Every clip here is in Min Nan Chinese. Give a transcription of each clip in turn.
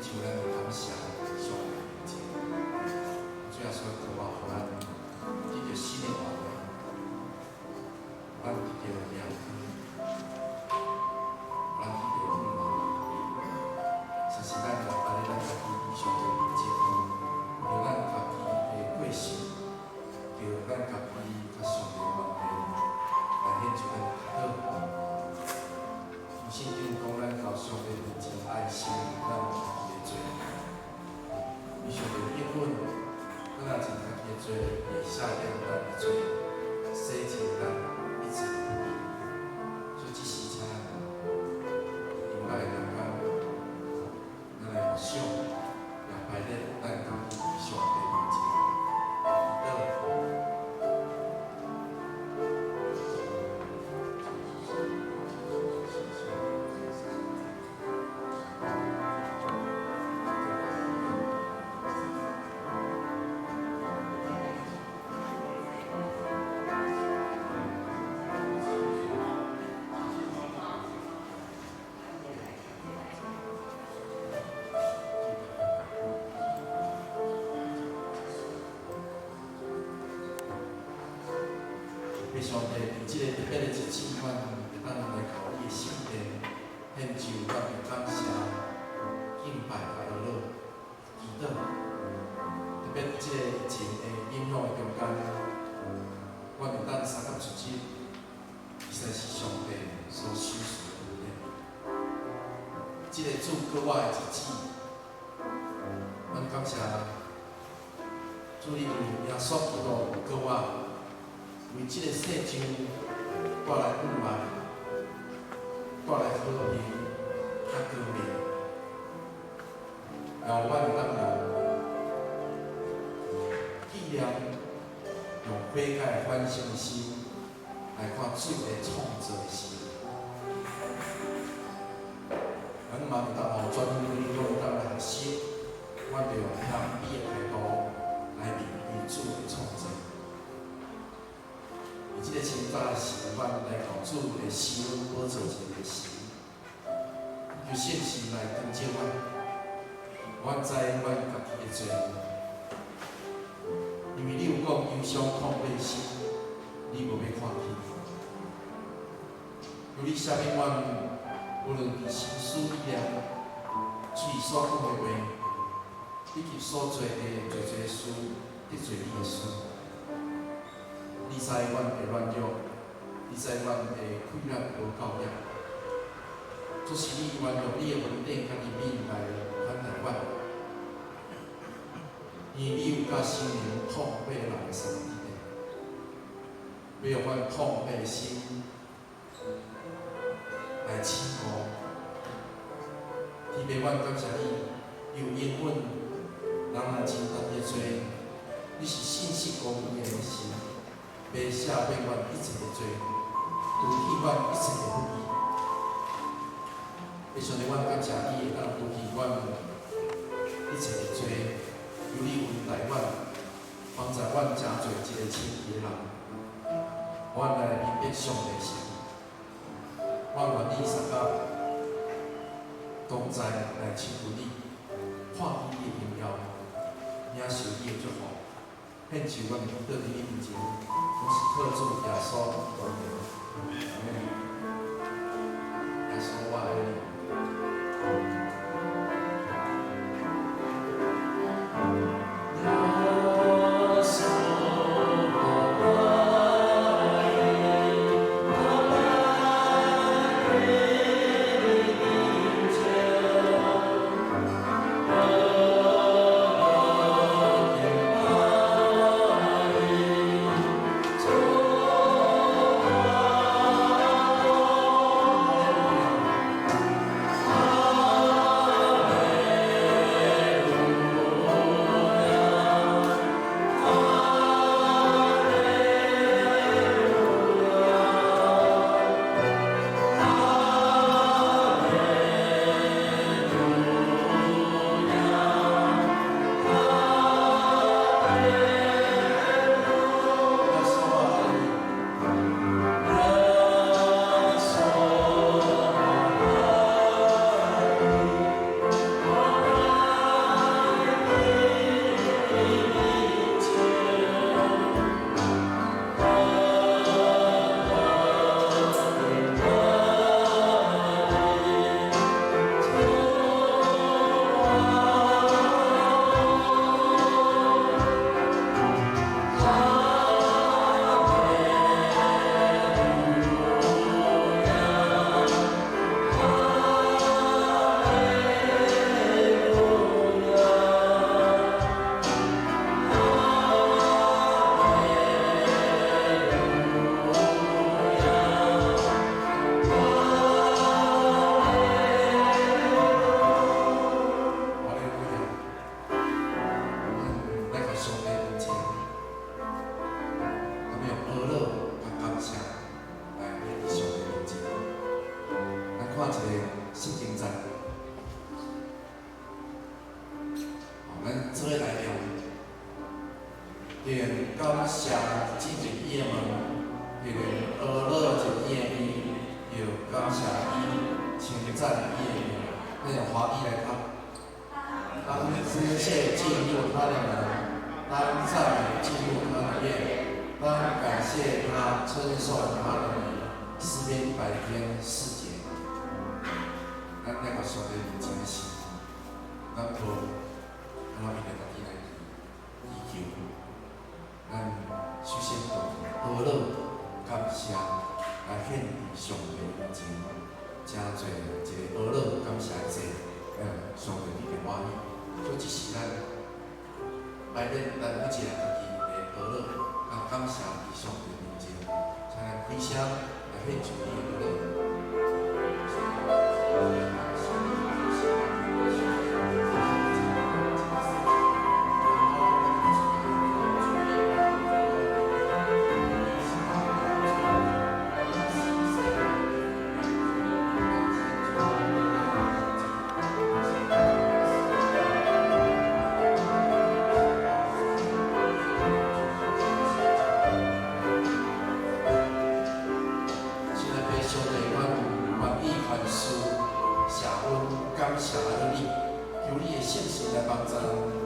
獻上咱的感謝上帝面前。主耶穌渴望予咱得著新的活力，咱得著亮光，咱得著盼望。實是咱來擺佇咱家己上帝面前，為著咱家己的過失，叫咱家己佮上帝的關係來獻上咱的祈禱。聖經講，咱到上帝面前愛承認咱家己的罪，伊上帝應允，咱若認家己的罪，會赦免咱的罪，洗淨咱一切的不義。所以這時請咱音樂的中間，咱來默想，也擺佇咱家己上帝面前祈禱。上帝，佇這個特別的日子，阮會當來到你的聖殿，獻上阮的感謝、敬拜佮哀樂、祈禱。特別佇這個疫情的影響的中間，阮會當相佮聚集，其實是上帝所賞賜的恩典。這個主閣我的日子，阮感謝主你為耶穌基督閣我，為這個世上帶來盼望，帶來和平佮光明，讓阮會當用紀念、用悔改反省的心來看主的創造的時。咱嘛會當予全人類攏會當來學習，阮著用謙卑的態度來面對主的創造。佇這個清早時，阮來到主的施恩寶座前的時，求聖神來光照阮，阮知阮家己的罪，因為你有講憂傷痛悔的心，你無欲看輕。求你赦免阮，無論佇心思意念、嘴所講的話，以及所做的濟濟事，得罪你的事。你知阮的軟弱，你知阮的氣力無夠力，就是你願用你的恩典佮憐憫來寬待阮，因為你有佮心靈痛悔的人相佇咧，欲用阮痛悔的心來醒悟。天父，阮感謝你，有應允人若認家己的罪，你是信實公義的神，欲赦免阮一切的罪，除去阮一切的不義。上帝，阮感謝你會當除去阮一切的罪，求你恩待阮，幫助阮成做一個清潔的人，阮來明白上帝心意。阮願意相佮同在來親近你，看見你的榮耀，領受你的祝福，獻上阮的祈禱佇你面前，攏是靠主耶穌基督的名，阿們。耶穌，我愛你。耶穌，我愛你，我愛你的拯救。聖經節。咱做伙來念，用感謝進入伊的門，用呵咾入伊的院，用感謝伊，稱讚伊的名。咱用華語來讀。當致謝進入他的門，當讚美進入他的院，當感謝他，稱頌他的名。詩篇100篇4節。咱來到上帝面前的時，咱無按怎為著家己來祈求。咱首先就呵咾感謝來獻佇上帝面前，誠濟一个呵咾感謝的祭，讓上帝特別歡喜。所以這是咱來咱咱每一个家己的呵咾佮感謝佇上帝面前，才來開聲來獻上伊的呵咾。親愛的上帝，阮願意凡事謝恩感謝你，求你的聖神來幫助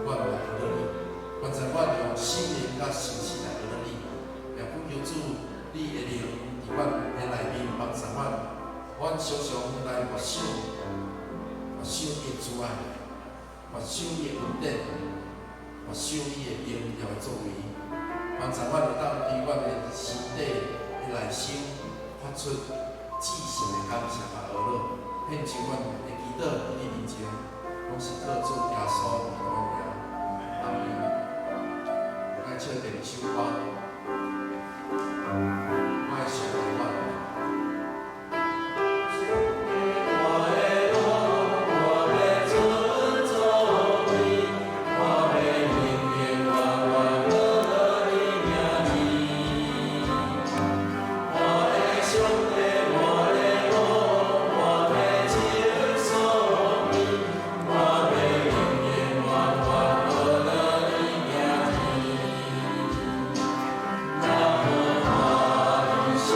阮來呵咾你，幫助阮用心靈佮誠實來呵咾你。也懇求主，你的靈佇阮的內面幫助阮，阮常常來默想，默想你的慈愛，默想你的恩典，默想你的榮耀的作為，幫助阮會當對阮的心底的內心發出至誠的感謝佮呵咾，獻上阮的祈禱佇你面前，攏是靠主耶穌基督的名，阿門。來唱第二首歌，我的上帝，我。我的王，我欲尊崇你，我欲永永遠遠呵咾你名字。我的上帝，我的王，我欲稱頌你，我欲永永遠遠呵咾你名字。耶和華你是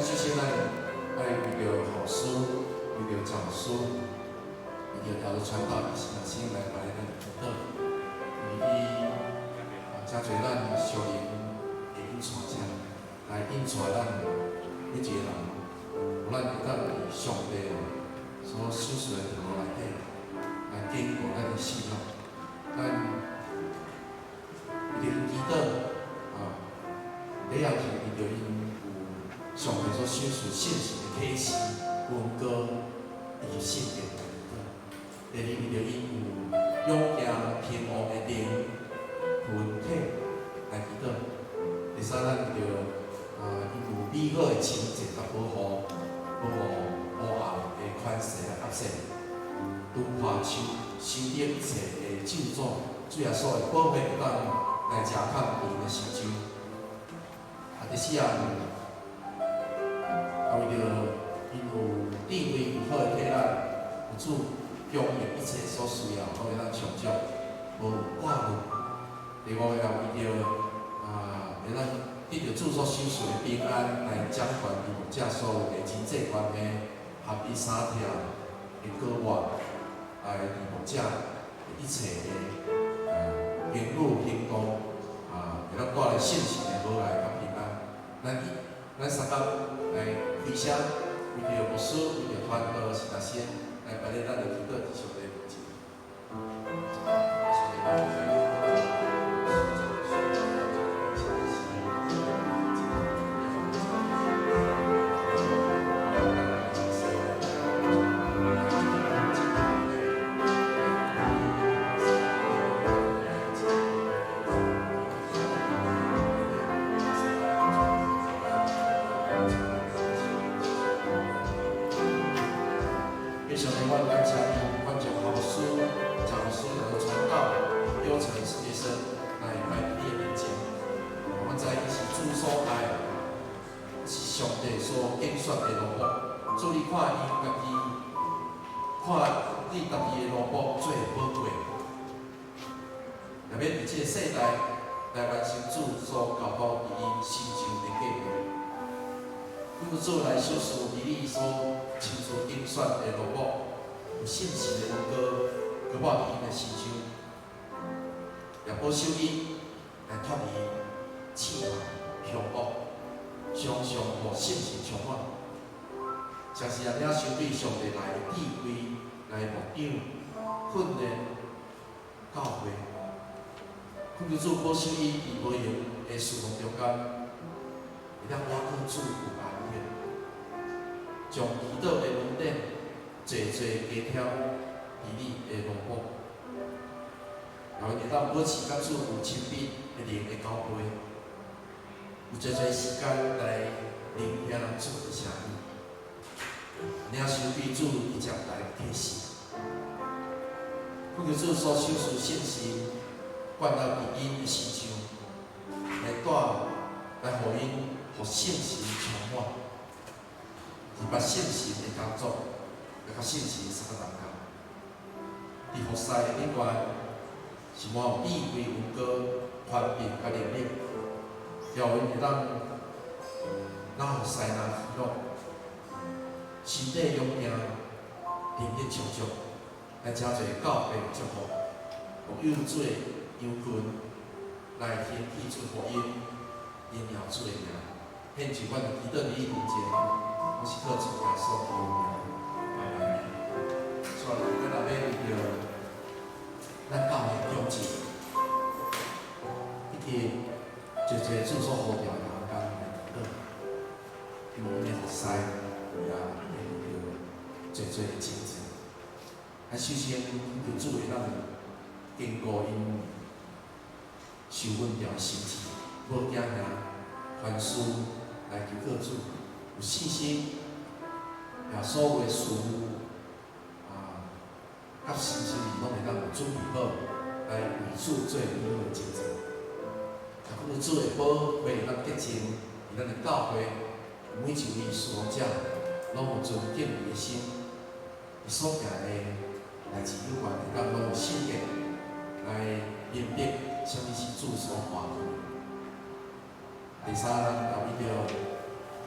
首先咱愛為著牧師，為著教師，為著教導傳道，是若先來來咱祈禱，因為伊啊，誠濟咱屬靈的引帶者，來引帶咱每一個人，予咱會當佇上帝所賞賜的道路內底，來堅固咱的信仰。咱一定祈禱啊，第一項是為著𪜶有上帝所賞賜信實的啟示、恩膏以及性格來祈禱。第二，為著𪜶有勇行天王的靈魂體來祈禱。第三，咱為著啊，𪜶有美好的親情佮保護，保護烏暗的權勢來壓制，突破手收得一切的咒詛，主耶穌的寶血會當來遮蓋𪜶的心上。啊，第四項，啊，為著𪜶有智慧、有好的體力，有主供應一切所需要，攏會當充足，無有掛慮。第五個啊，為著啊，會當得著主所賞賜的平安，來掌權佇牧者所有的人際關係、合一相疼的歌活，來佇牧者的一切的言語行動啊，會當帶來信心的和愛佮平安。咱一咱三工來開聲，為著牧師，為著傳道，是若先來排列咱的祈禱佇上帝面前。上帝。上帝，我感謝你，阮將牧師、教師來到傳道、養成實習生來擺佇你的面前。阮知伊是主所愛，是上帝所揀選的奴僕。主，你看𪜶家己，看你家己的奴僕最寶貴，特別佇這個世代來完成主所交託佇𪜶身上的計劃。求主來賞賜佇你所親自揀選的奴僕，有信實的恩膏，澆滿佇𪜶的身上，也保守𪜶來脫離試探凶惡，常常予信心充滿。誠實也領受對上帝來的智慧來牧養、訓練、教誨。求主保守𪜶佇無閒的事奉中間，會當倚靠主有安息，將祈禱的恩典濟濟加添佇你的奴僕，讓𪜶會當保持佮主有親密的靈的交陪，有濟濟時間來聆聽主的聲音，領受對主直接來啟示。求主所賞賜信心，灌到佇𪜶的身上，來帶來予𪜶予聖神充滿，是把聖神的工作，來佮聖神相共同。佇服侍的頂懸，是滿有智慧、恩膏、權柄佮能力，予𪜶會當若服侍若喜樂，身體勇健，靈力充足，來誠濟教會祝福，牧養主的羊群，來興起主福音，榮耀主的名。獻上阮的祈禱佇你面前，攏是靠主耶穌基督的名，阿門。所以，咱若欲為著咱教會中正，以及濟濟主所呼召的同工來祈禱，因為𪜶的服侍也會得著濟濟的親情。啊，首先求主會當堅固𪜶受阮調的心志，無驚嚇，凡事來求告主，有信心，也所有的事務啊，佮心心裡攏會當有準備好，來為主做美好的見證。啊，求主的寶血會當潔淨，佇咱的教會，每一位侍奉者攏有存敬畏的心，伊所行的代誌有關，會當攏有性格來明白啥物是主所歡喜。第三，咱也為著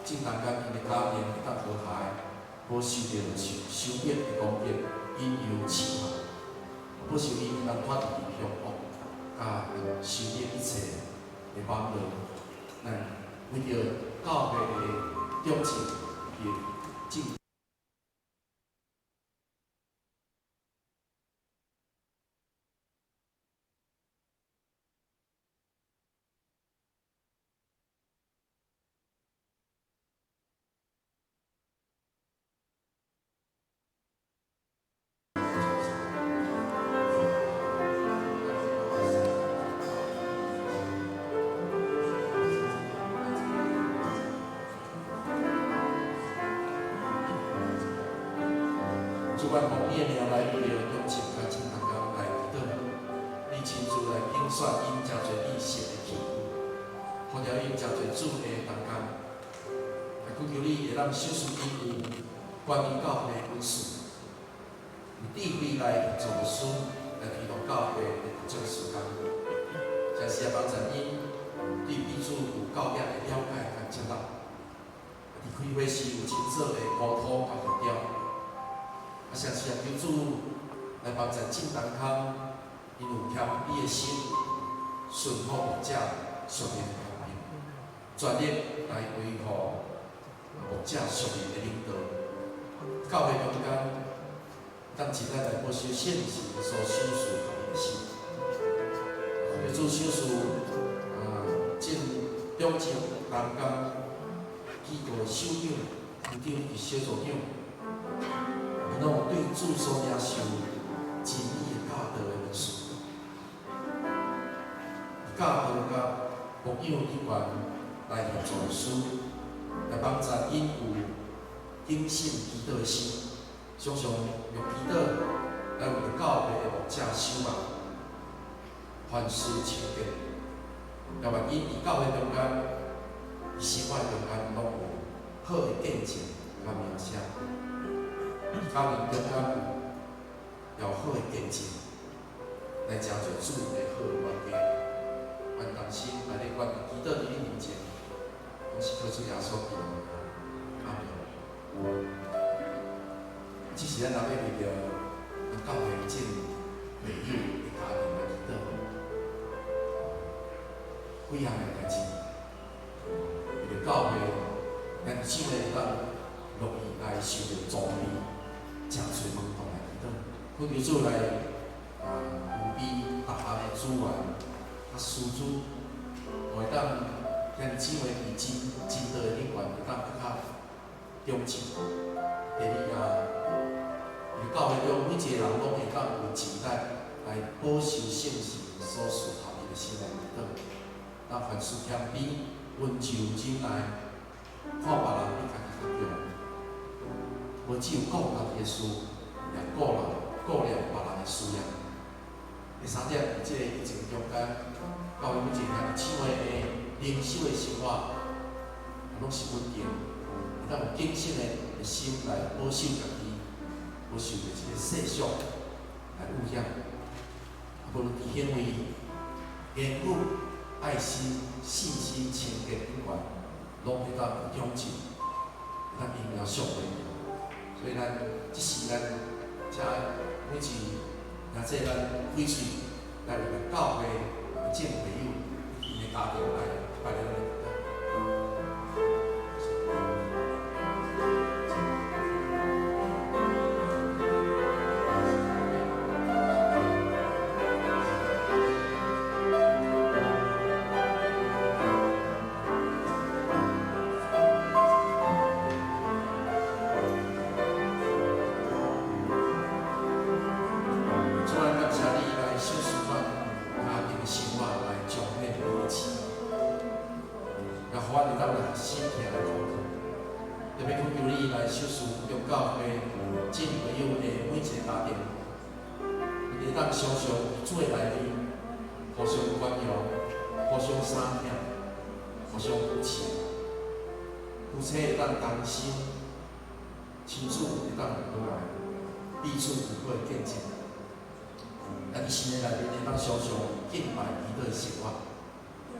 這眾同工𪜶的家庭會當和諧，無受著仇敵的攻擊、引誘試探，保守𪜶會當脫離凶惡，佮仇敵一切的網羅。咱為著教會的長進的進。主，阮奉你的名來為著長進佮眾同工來祈禱，你親自來揀選𪜶誠濟你屬的器具，呼召𪜶誠濟主的同工，來祈求你會當賞賜𪜶有關於教會的恩賜，有智慧來協助牧師來推動教會的各種事工，誠是也幫助𪜶對彼此有夠額的了解佮接納，佇開會時有真好的溝通佮協調。啊，誠是也求主來幫助眾同工，𪜶有謙卑的心，順服牧者屬靈的權柄，全力來維護牧者屬靈的領導。教會中間，當盡力來保守聖神所賞賜予𪜶的心。求主賞賜眾長進同工機構的首長、區長以及小組長，𪜶攏有對主所領受真理的教導的恩賜，教導佮牧養人員來協助牧師，來幫助𪜶有警醒祈禱的心，常常用祈禱來為著教會的牧者守望，凡事清潔，也願𪜶佇教會中間、佇生活中間攏有好的見證佮名聲。家庭中間有好的見證，來成就主的好的關係。願同心來咧，願祈禱佇你面前，攏是靠主耶穌基督的名，阿們。這是咱人欲為著咱教會眾會友的家庭來祈禱，幾項的代誌，為著教會，咱姊妹會當樂意來受著裝備，誠濟門徒來祈禱，懇求主來預備逐項的資源，佮師資，予會當兄弟姊妹佇真真道的頂懸會當閣較長進。第二啊，佇教會中每一個人攏會當有盡力來保守聖神所賜予𪜶的心來祈禱，當凡事謙卑、溫柔、忍耐，看別人比家己較強，無只有顧家己的事，也顧念別人的需要。第三點，佇這個疫情中間，教會每一個兄弟姊妹的靈修的生活，攏是穩定，會當有謹慎的心來保守家己，無受著這個世俗來污染。無論佇行為、言語、愛心、信心、清潔頂懸，攏會當有長進，會當榮耀上帝。所以咱這是咱遮每一若這咱開喙來為著教會的眾會友𪜶的家庭來拜咱的祈禱。主啊，感謝你來賞賜阮家庭的生活來彰顯你的慈愛，也予阮會當來心疼來苦苦。特別懇求你來賞賜中教會眾會友的每一個家庭，𪜶會當常常佇主的內面互相關懷、互相相疼、互相扶持，夫妻會當同心，親子會當和來，彼此有好的見證。咱佇心的內面會當常常敬拜祈禱的生活，誠是會當用主的話互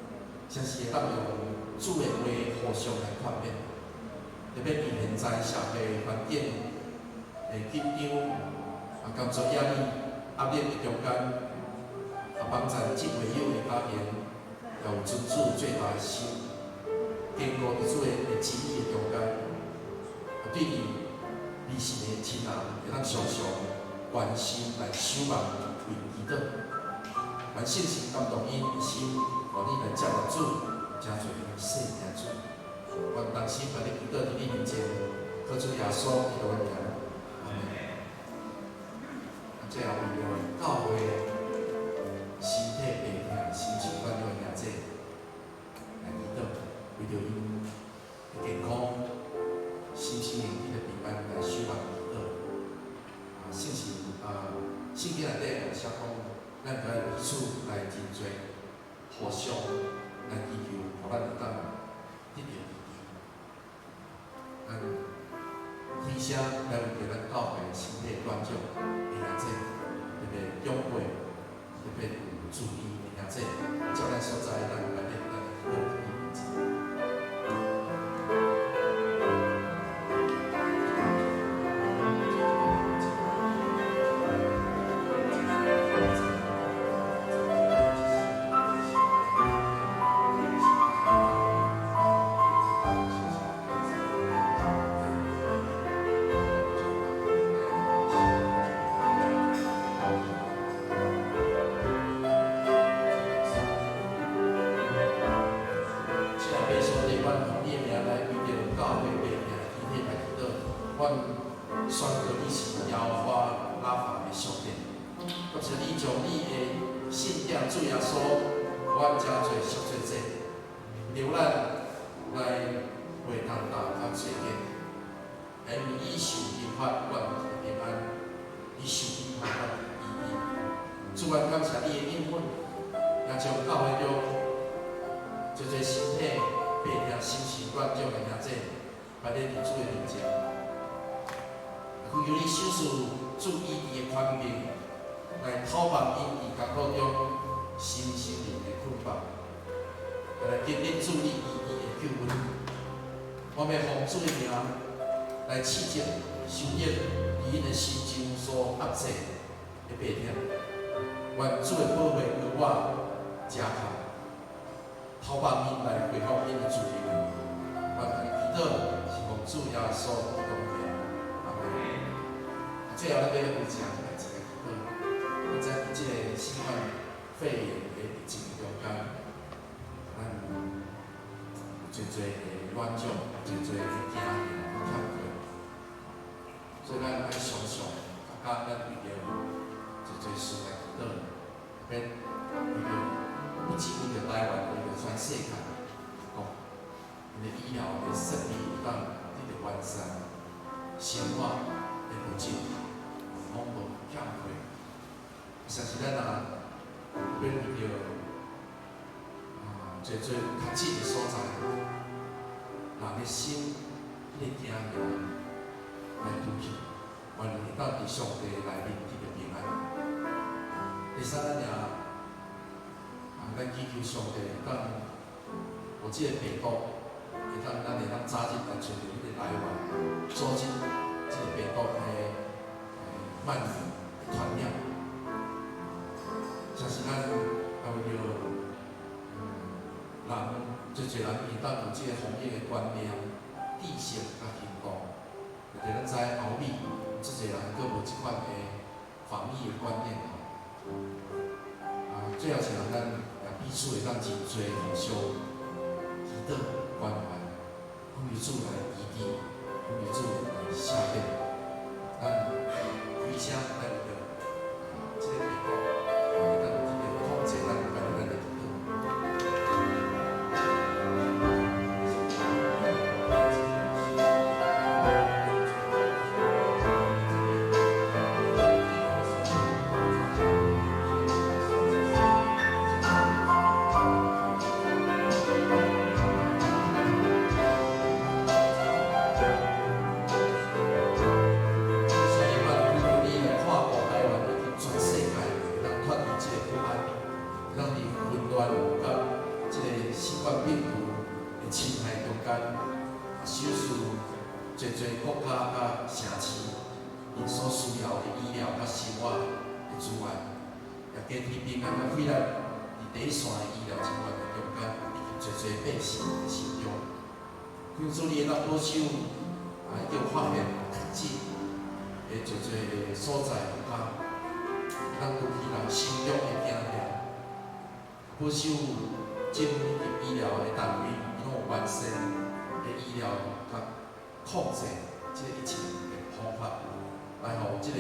相來勸勉，特別佇現在社會環境的緊張啊，工作壓力壓力的中間，啊，幫贊這位友的家庭，也有尊主最大的心，堅固佇主的旨意的中間，啊，對佇離世的親人，會當常常關心來守望為祈禱，願聖神感動𪜶的心，予你來接納主，誠濟細命主。願同心來祈禱佇你面前，靠主耶穌基督的名，阿門。最後為著教會身體病痛、心情軟弱的兄弟來祈禱，為著𪜶的健康、心心靈得著平安來守望祈禱。啊，聖神啊，聖經內底有寫講，咱愛彼此來認罪，互相來祈求，予咱會當得著醫治。咱開聲來為著咱教會身體軟弱的兄弟，特別長輩，特別有注意的兄弟，照咱所在，咱來咧咱祈禱佇你面前。親愛的上帝，阮奉你的名來為著教會百姓的肢體來祈禱，阮宣告你是耶和華拉法的上帝，感謝你將你的聖子主耶穌，予阮遮濟贖罪祭，留咱來為重擔佮罪孽，因為你受刑罰，阮得平安；你受刑罰，阮得醫治。主，阮感謝你的應允，也將教會中濟濟身體病痛、心情軟弱的兄弟，擺佇主的面前，懇求你賞賜主醫治的權柄，來透放𪜶佇艱苦中身心靈的捆綁，來經歷主你醫治的救恩。我欲奉主的名來斥責仇敵佇𪜶的身上所壓制的病痛，願主的寶血膏抹遮蓋，透放𪜶來恢復𪜶的自由。願共祈禱是奉主耶穌基督的名，阿門。最後，咱欲為一項代誌來祈禱。咱知佇這個新冠肺炎的疫情中間，咱有濟濟的軟弱，濟濟的驚嚇欠缺，所以咱愛常常逐工咱為著濟濟事來祈禱，特別為著不只為著台灣，為著全世界各國，𪜶的醫療的設備會當得著完善，生活的品質攏無欠缺。相信咱若特別為著濟濟有確診的所在，人的心彼個驚嚇來除去，願會當佇上帝內面得著平安。第三，咱也咱祈求上帝會當予這個病毒，會當咱會當早日來揣著彼個來源，阻止這個病毒的蔓延傳染。相信咱也為著人，濟濟人會當有這個防疫的觀念、知識佮行動。特別咱知歐美，足濟人閣無這款的防疫的觀念吼。啊，最後是咱也彼此會當真濟互相祈禱關懷，奉主來醫治，奉主來赦免。咱開聲來為著這個病毒，會當得著控制，咱來咱的祈禱。所以，阮祈求你來看顧台灣以及全世界，會當脫離這個不安，會當佇混亂佮這個新冠病毒的侵害中間，賞賜濟濟國家佮城市，𪜶所需要的醫療佮生活的資源，也加添平安佮喜樂，佇第一線的醫療人員的中間，以及濟濟百姓的心中。求主你會當保守啊，已經發現確診的濟濟的所在國家，會當除去人心中的驚嚇，保守政府以及醫療的單位，伊攏有完善的醫療佮控制這个疫情的方法，來予這個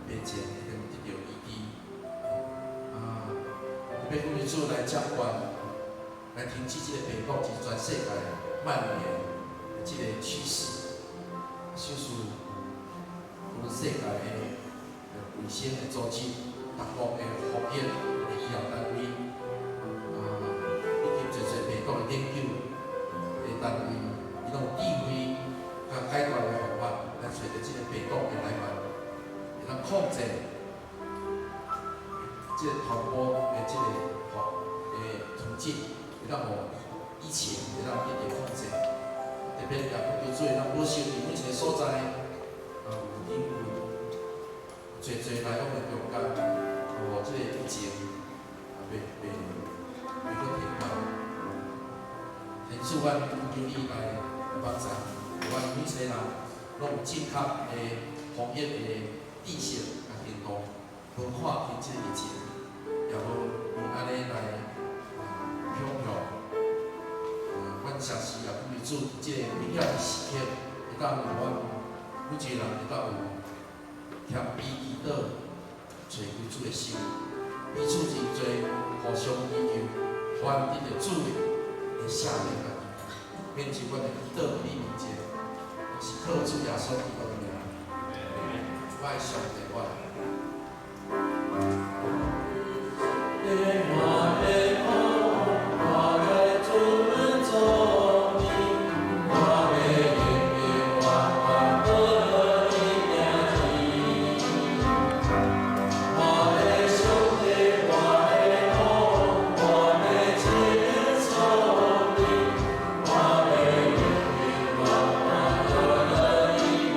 病情會當得著醫治。啊，特別求主來掌管，來停止這個病毒佇全世界蔓延的這個趨勢，賞賜無論世界的衛生的組織、各國的防疫的醫療單位，啊，以及濟濟病毒的研究的單位，伊攏有智慧佮解決的方法，來揣著這個病毒的來源，會當控制這個傳播的這個吼的途徑，會當予疫情會當得著控制。特別也求主會當保守佇每一個所在，啊，有營運濟濟來往的中間，予這個疫情啊，袂袂袂閣停緩。天主，阮求你來幫助，予阮每一個人攏有正確的防疫的知識佮行動，無看輕這個疫情，也無因按呢來恐嚇。阮相信也求主，這個危險的時刻，會當予阮每一個人會當有謙卑祈禱，揣求主的心，彼此認罪，互相祈求，予阮得著主的赦免佮醫治。免求阮的祈禱佇你面前，是靠主耶穌基督的名。我的上帝，我的。我的王，我來尊崇你，我欲永永遠遠報你名字。我的上帝，我的王，我欲稱頌你，我欲永永遠遠報你名字。耶和華是我就是我樂，你的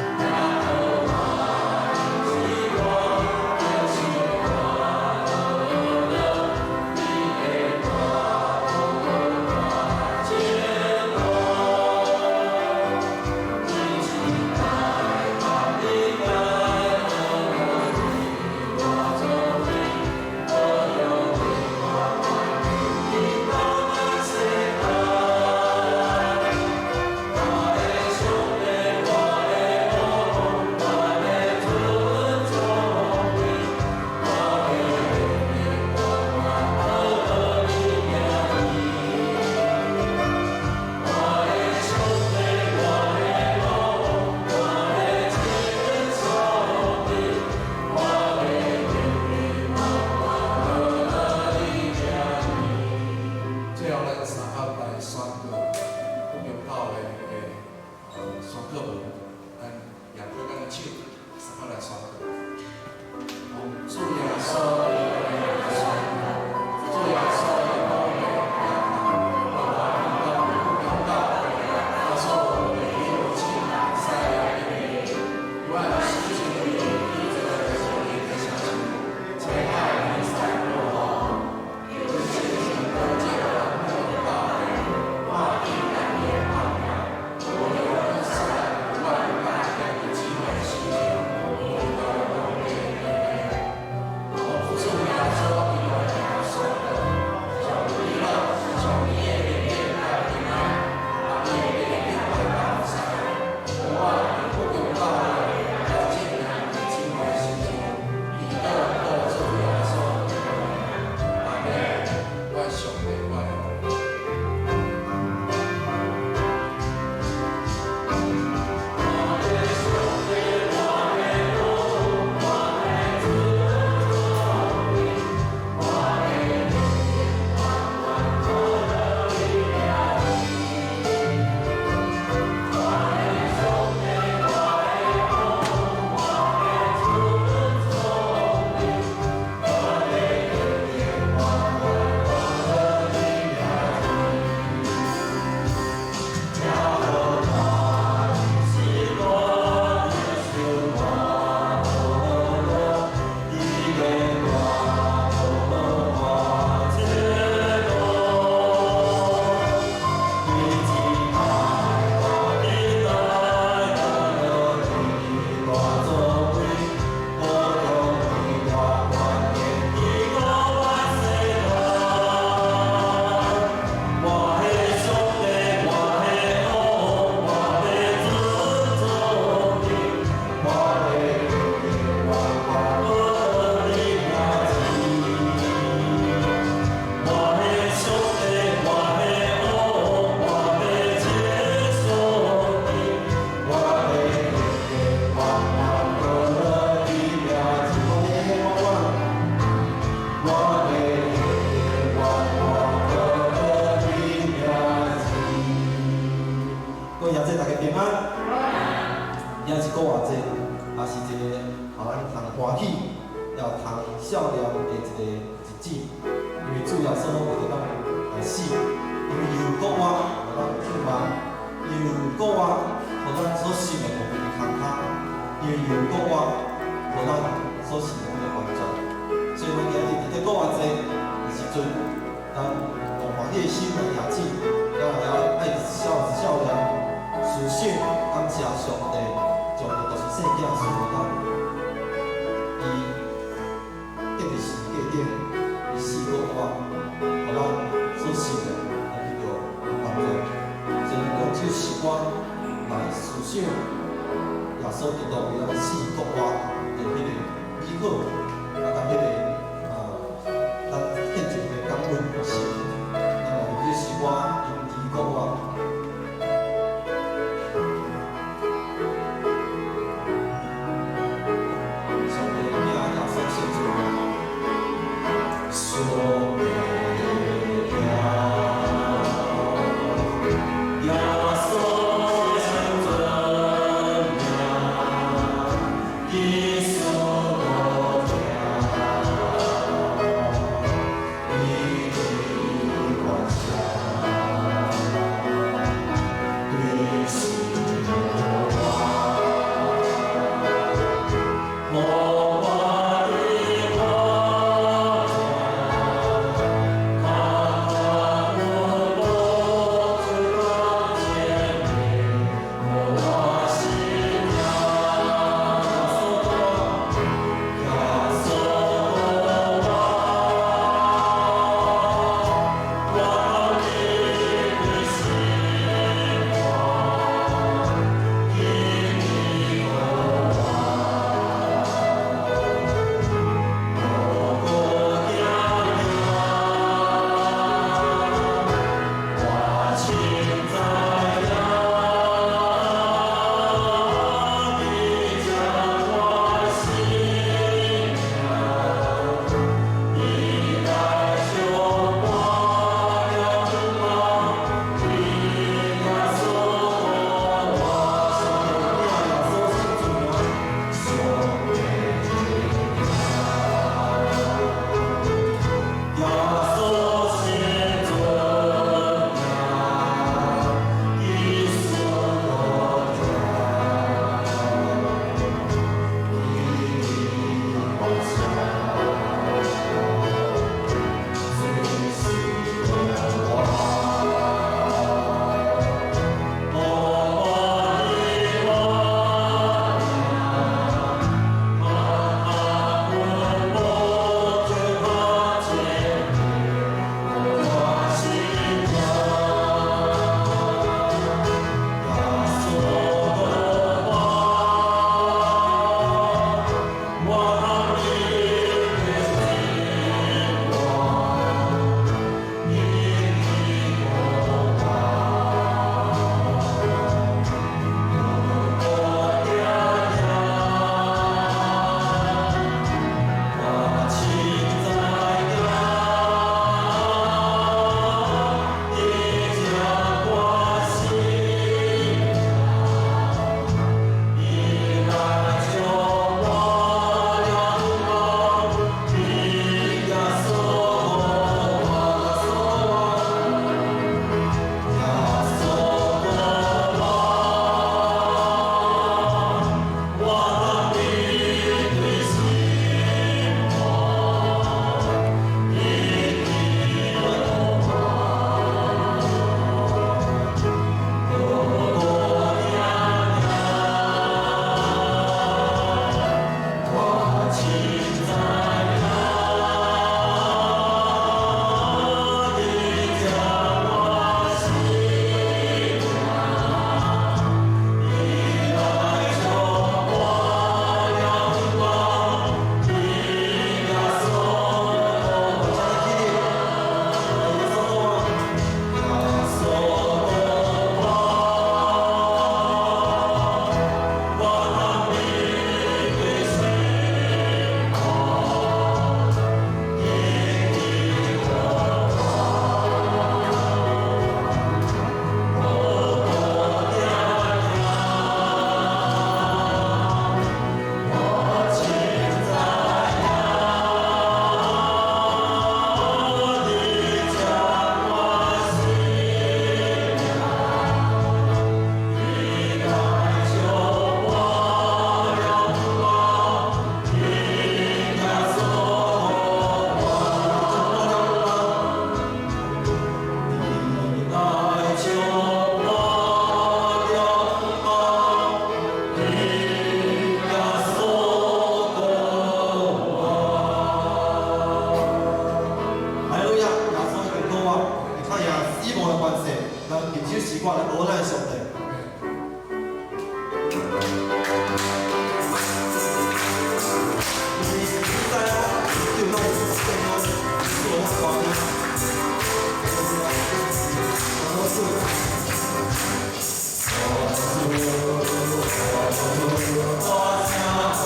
大大前路，你是來你來我做你，我永永遠遠到萬世代。我的上帝，我的王，我欲尊崇你，我欲永永遠遠報你名字。我的上帝，我的王，我欲稱頌你，我欲永永遠遠報你名字。最後，咱三甲來宣告福隆教會的宣告文，咱舉起咱的手，三甲來宣告。主耶穌的主耶穌的寶血，我福隆教會所有會友親善的願死情以在的城市，青海比賽落雨，聖靈得福隆教會，我意大利的拍拼，無論以色列阮佮兄弟姊妹心情，無到講的日復活節，也是一个予咱通歡喜，也通笑臉的一個日子。因為主耶穌為著咱來死，因為伊有復活，予咱有盼望；伊有復活，予咱所信的無變空空；因為伊有復活，予咱所信的變完全。所以，咱今日佇這復活節的時陣，咱用歡喜的心來迎主，咱也愛笑笑臉，思想感謝上帝，將伊獨生細囝賜予咱。伊釘佇十字架頂，伊死復活，予咱所信的來得著完全。所以，咱用這首詩歌來思想耶穌基督為咱死復活的彼個美好，啊，佮彼個啊，咱獻上的感恩的心。咱來用這首詩歌，因基復活。上帝的囝耶穌聖主，上帝的囝，耶穌聖尊名，耶穌的名，醫治萬傷。關係，咱吟這首詩歌來學咱的上帝。你知哦，對咱有聖哦，做咱歌聽。我主，我主，我的感受。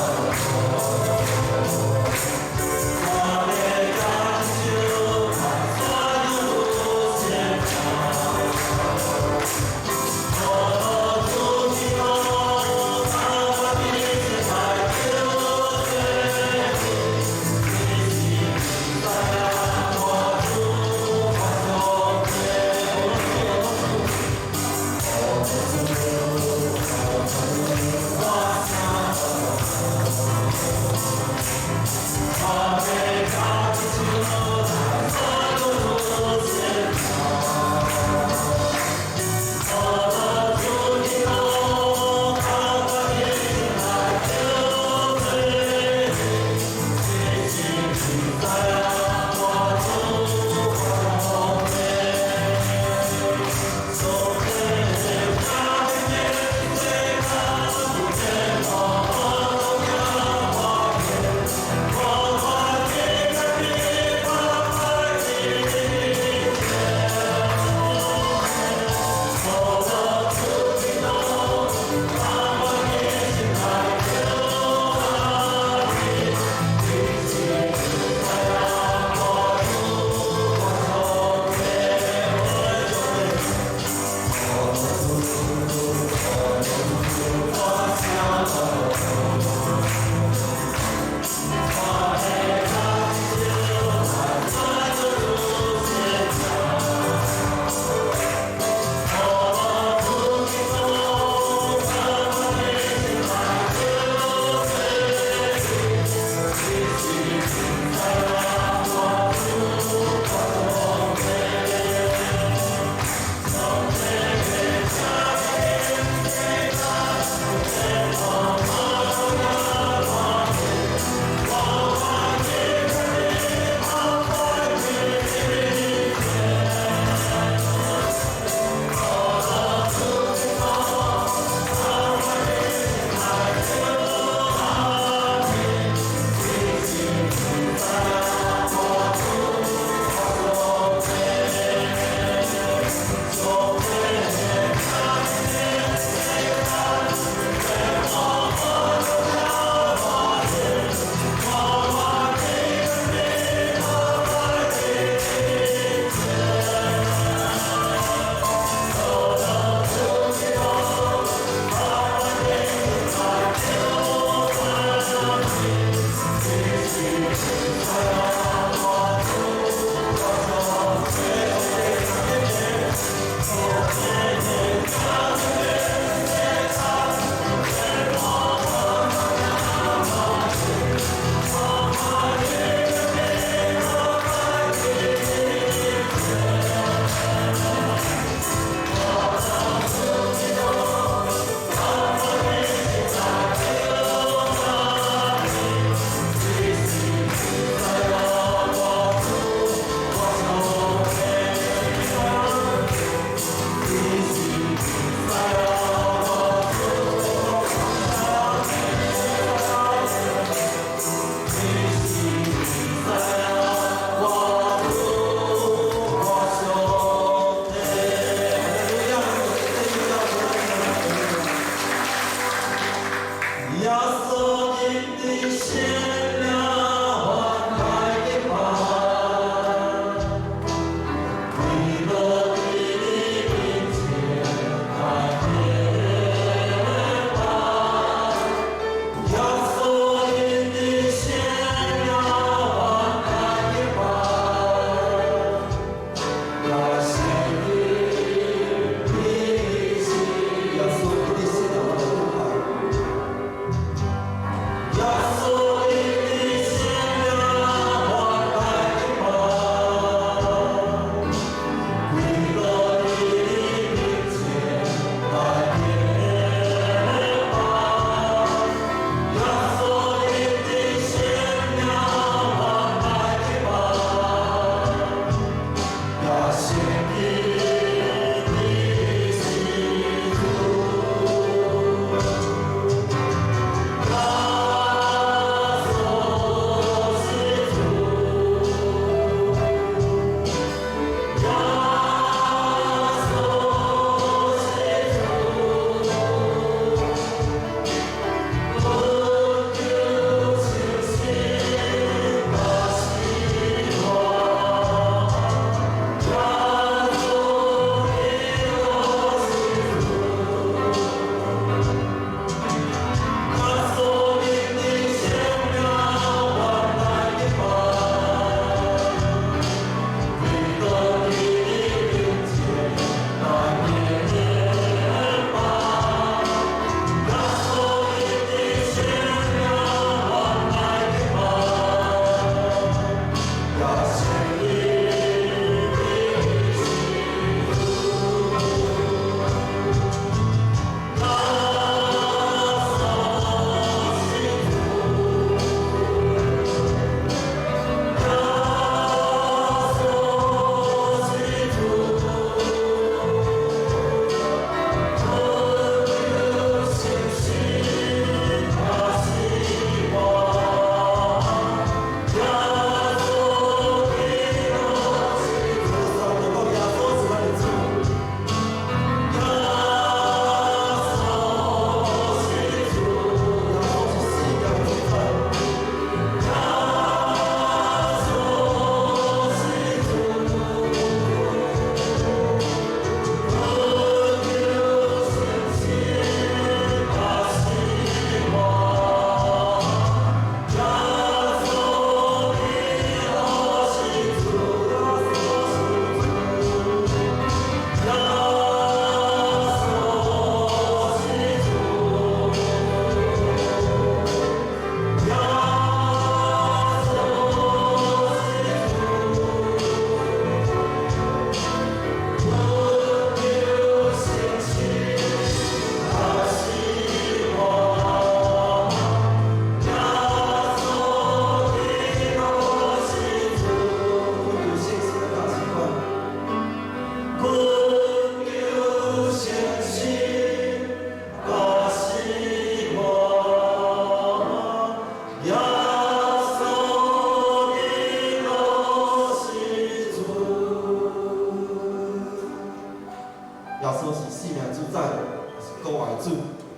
耶穌是生命主宰，也是國外的主。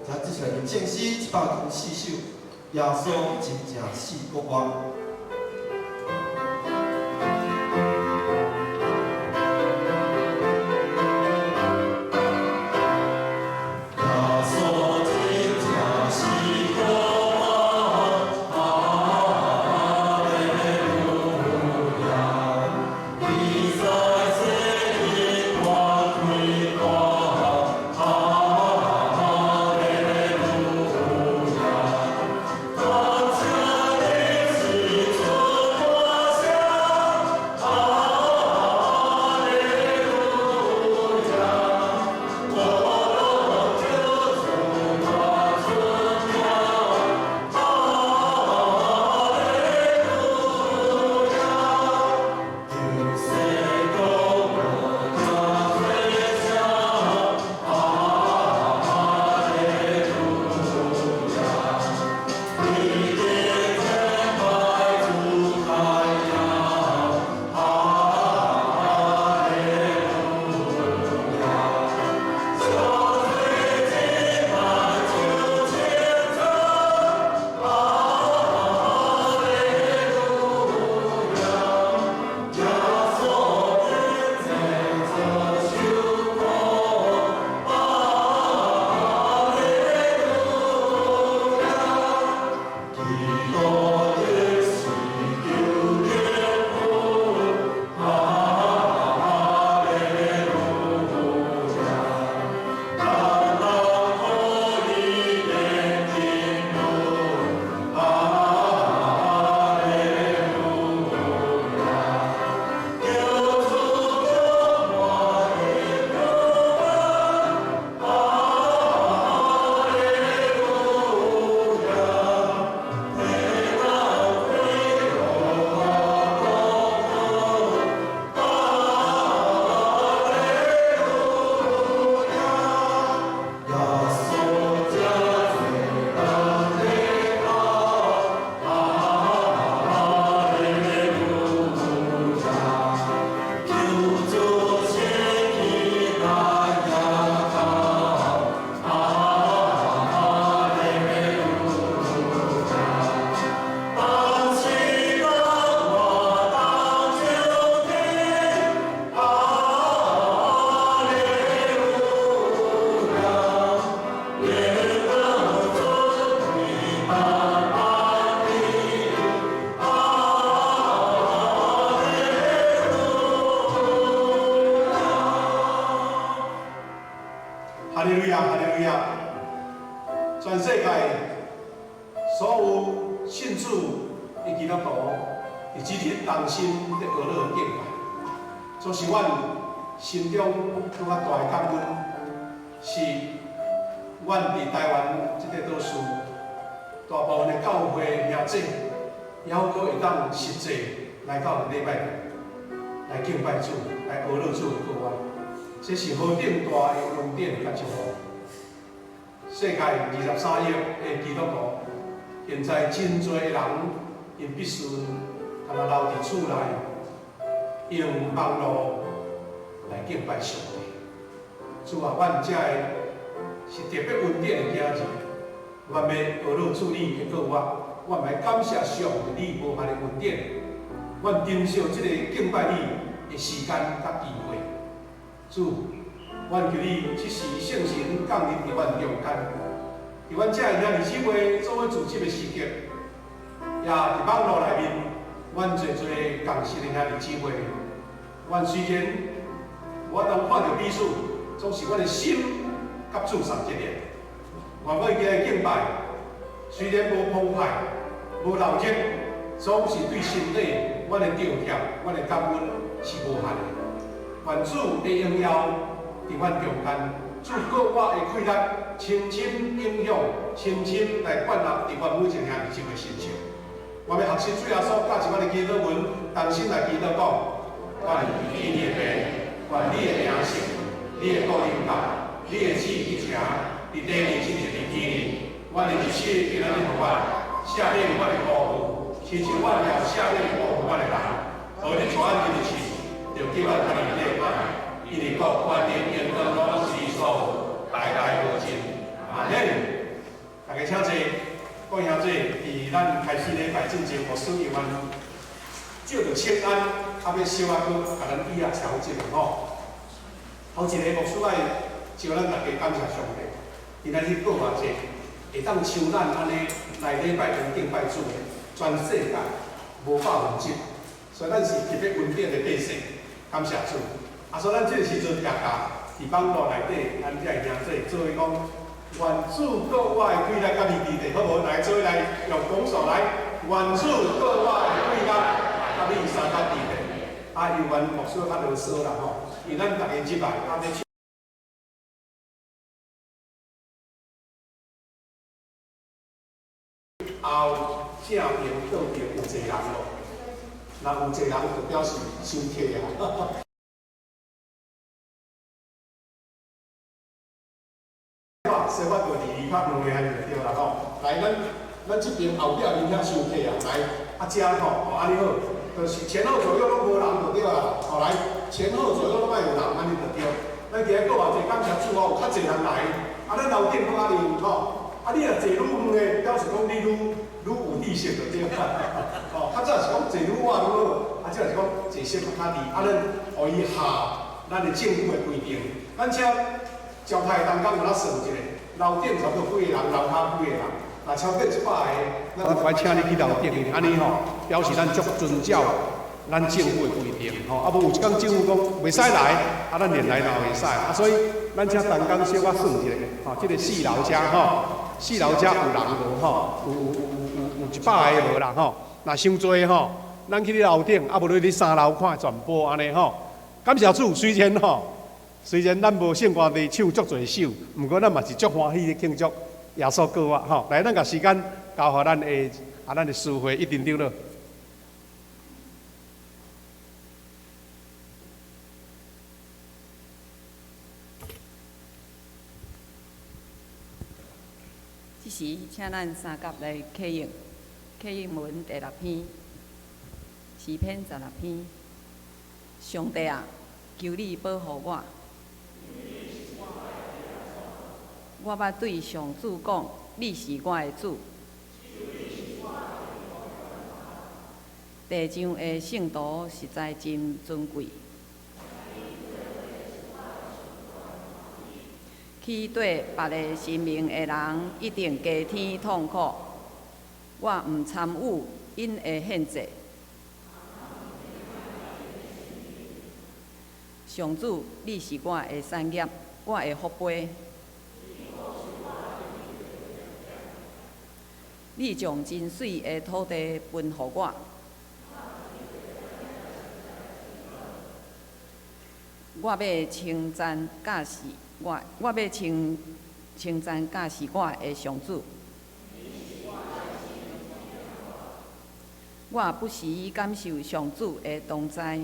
請接下來吟聖詩104首，耶穌真正賜國我。哈利路亞，哈利路亞！全世界所有信主的基督徒，佇這日同心咧學樂敬拜，這是阮心中閣較大的感恩，是阮佇台灣這個島嶼，大部分的教會兄弟，猶閣會當實際來到禮拜來敬拜主，來學樂主的國外。這是何等大的恩典佮祝福！世界23億的基督徒，現在真濟的人，𪜶必須干焦留佇厝內，用網路來敬拜上帝。主啊，阮這个是特別恩典的囝兒，阮欲學樂主你的國話，阮欲感謝上帝你無限的恩典，阮珍惜這個敬拜你的時間佮機會。主，阮求你這時聖神降臨佇阮中間，佇阮這个兄弟姊妹做伙聚集的時刻，也佇網路內面，阮濟濟仝識的兄弟姊妹，阮雖然無法度看著彼此，總是阮的心佮主仝一個。願阮今日敬拜，雖然無澎湃、無鬧熱，總是對心底阮的著貼、阮的感恩是無限的。願主的榮耀佇阮中間，主閣我的氣力，深深影響、深深來灌納佇阮每一個兄弟姊妹身上。我欲學習主耶穌教示阮的祈禱文，同心來祈禱講：願天的父，願你的名聖，你的國臨到，你的旨意成，佇地裡親像佇天裡。阮的日食今仔日予阮，赦免阮的過錯，親像阮也赦免過錯阮的人。無你帶阮入試，就救阮脫離惡魔，因為國、權柄、榮光攏是你。款借著請安，啊欲小可閣共咱椅仔調整吼。頭一个牧師愛招咱大家感謝上帝，今仔日閣偌濟會當像咱按呢來禮拜堂敬拜主的，全世界無1%，所以咱是特別恩典的百姓，感謝主。啊，所以咱這个時陣徛甲佇網路內底，咱遮的兄弟做伙講，願主閣我的喜樂佮你佇咧，好無？來做伙來用拱手來，願主閣我的喜樂佮你相佮佇咧。啊，猶原牧師較囉嗦啦吼，因為咱逐家入來，啊，欲後正邊倒邊有濟人無？若有濟人，就表示傷客啊。所以我就二二拍兩个安呢就對啦吼。來，咱這邊後壁面遐傷客啊，來，啊遮吼，哦按呢好，就是前後左右攏無人就對啊。吼來，前後左右攏愛有人，按呢就對。咱今日閣偌濟感謝主哦，有較濟人來，啊咱樓頂閣較有吼。啊你若坐愈遠的，表示講你愈愈有知識就對啦。吼，較早是講坐愈晚愈好，啊這是講坐小可較離，啊咱予伊合咱的政府的規定。咱遮招待同工有哪算一下？樓頂差不多幾个人，樓跤幾个人，若超過100个，咱會請你去樓頂，按呢吼，表示咱足遵照咱政府的規定吼。啊無有一工政府講袂使來，啊咱連來嘛袂使，啊所以咱請同工小可算一下，吼，這个四樓遮吼，四樓遮有人無吼？有100个無啦吼？若傷濟吼，咱去你樓頂，啊無你佇三樓看轉播按呢吼。感謝主，雖然吼。雖然咱無聖歌隊唱足濟首，毋過咱嘛是足歡喜咧慶祝耶穌復活吼。來，咱共時間交予咱的啊，咱的司會一陣長老。這時，請咱三甲來啟應，啟應文第六篇，詩篇十六篇。上帝啊，求你保護我。我捌對上主講，你是我的主。地上的聖徒實在真尊貴。去綴別个神明的人，一定加添痛苦。我毋參與𪜶的獻祭。上主，你是我的產業，我的福杯。你將真媠的土地分予我，我欲稱讚教示我，我欲稱稱讚教示我的上主。我不時感受上主的同在，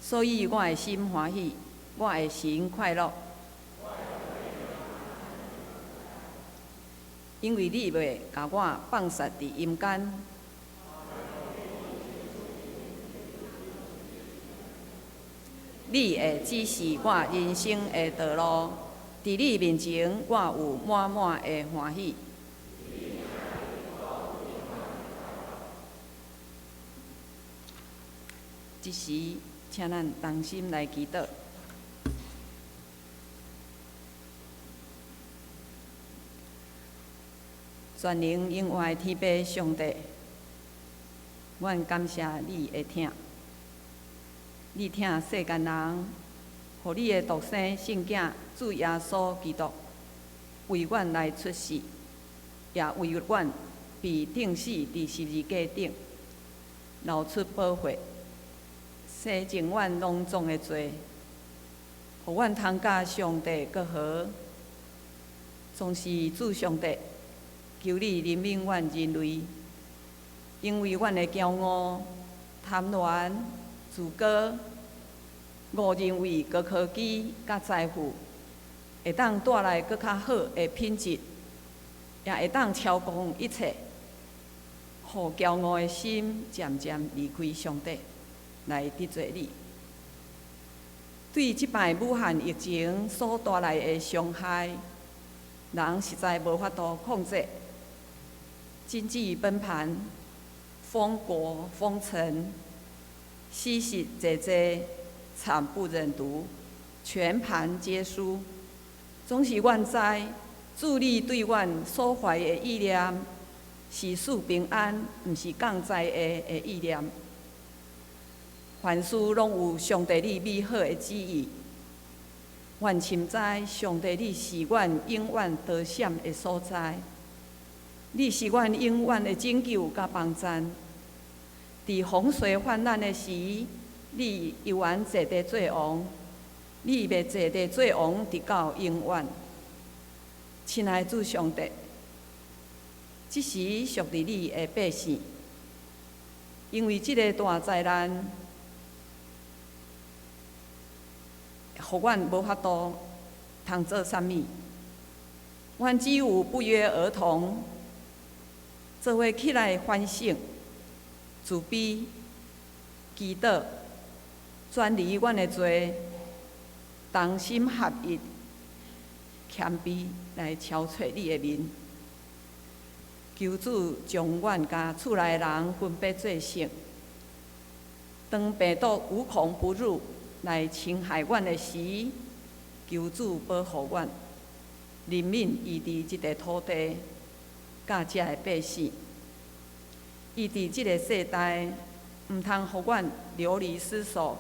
所以我的心歡喜，我的神快樂。因為你袂共我放殺佇陰間，你會指示我人生的道路，佇你面前，我有滿滿的歡喜。這時，請咱同心來祈禱。全能永活的天父上帝，阮感謝你的疼，你疼世間人，予你的獨生聖子主耶穌基督為阮來出世，也為阮被釘死佇十字架頂，流出寶血，洗淨阮攏總的罪，予阮通佮上帝閣和。總是主上帝，求你憐憫阮人類，因為阮的驕傲、貪婪、自高，誤認為高科技佮財富會當帶來閣較好的品質，也會當超過一切，予驕傲的心漸漸離開上帝，來得罪你。對這擺武漢疫情所帶來的傷害，人實在無法度控制。经济崩盘，封国封城，死死济济，惨不忍睹，全盘皆输。总是阮知，主你对阮所怀的意念是赐平安，毋是降灾祸的意念。凡事拢有上帝你美好的旨意。阮深知上帝你是阮永远逃闪的所在，你是阮永远的拯救佮帮赞。伫洪水泛滥的时，你犹原坐伫做王，你欲坐伫做王，直到永远。亲爱的主上帝，这时属伫你的百姓，因为这个大灾难，予阮无法度通做啥物，阮只有不约而同，做伙起来反省、自卑、祈祷、转离阮的罪，同心合意、谦卑来朝揣你的面。求主将阮家厝内人分别做圣，当病毒无孔不入来侵害阮的时，求主保护阮，怜悯伊伫这块土地，佮遮的百姓。伊伫这个世代，毋通予阮流离失所，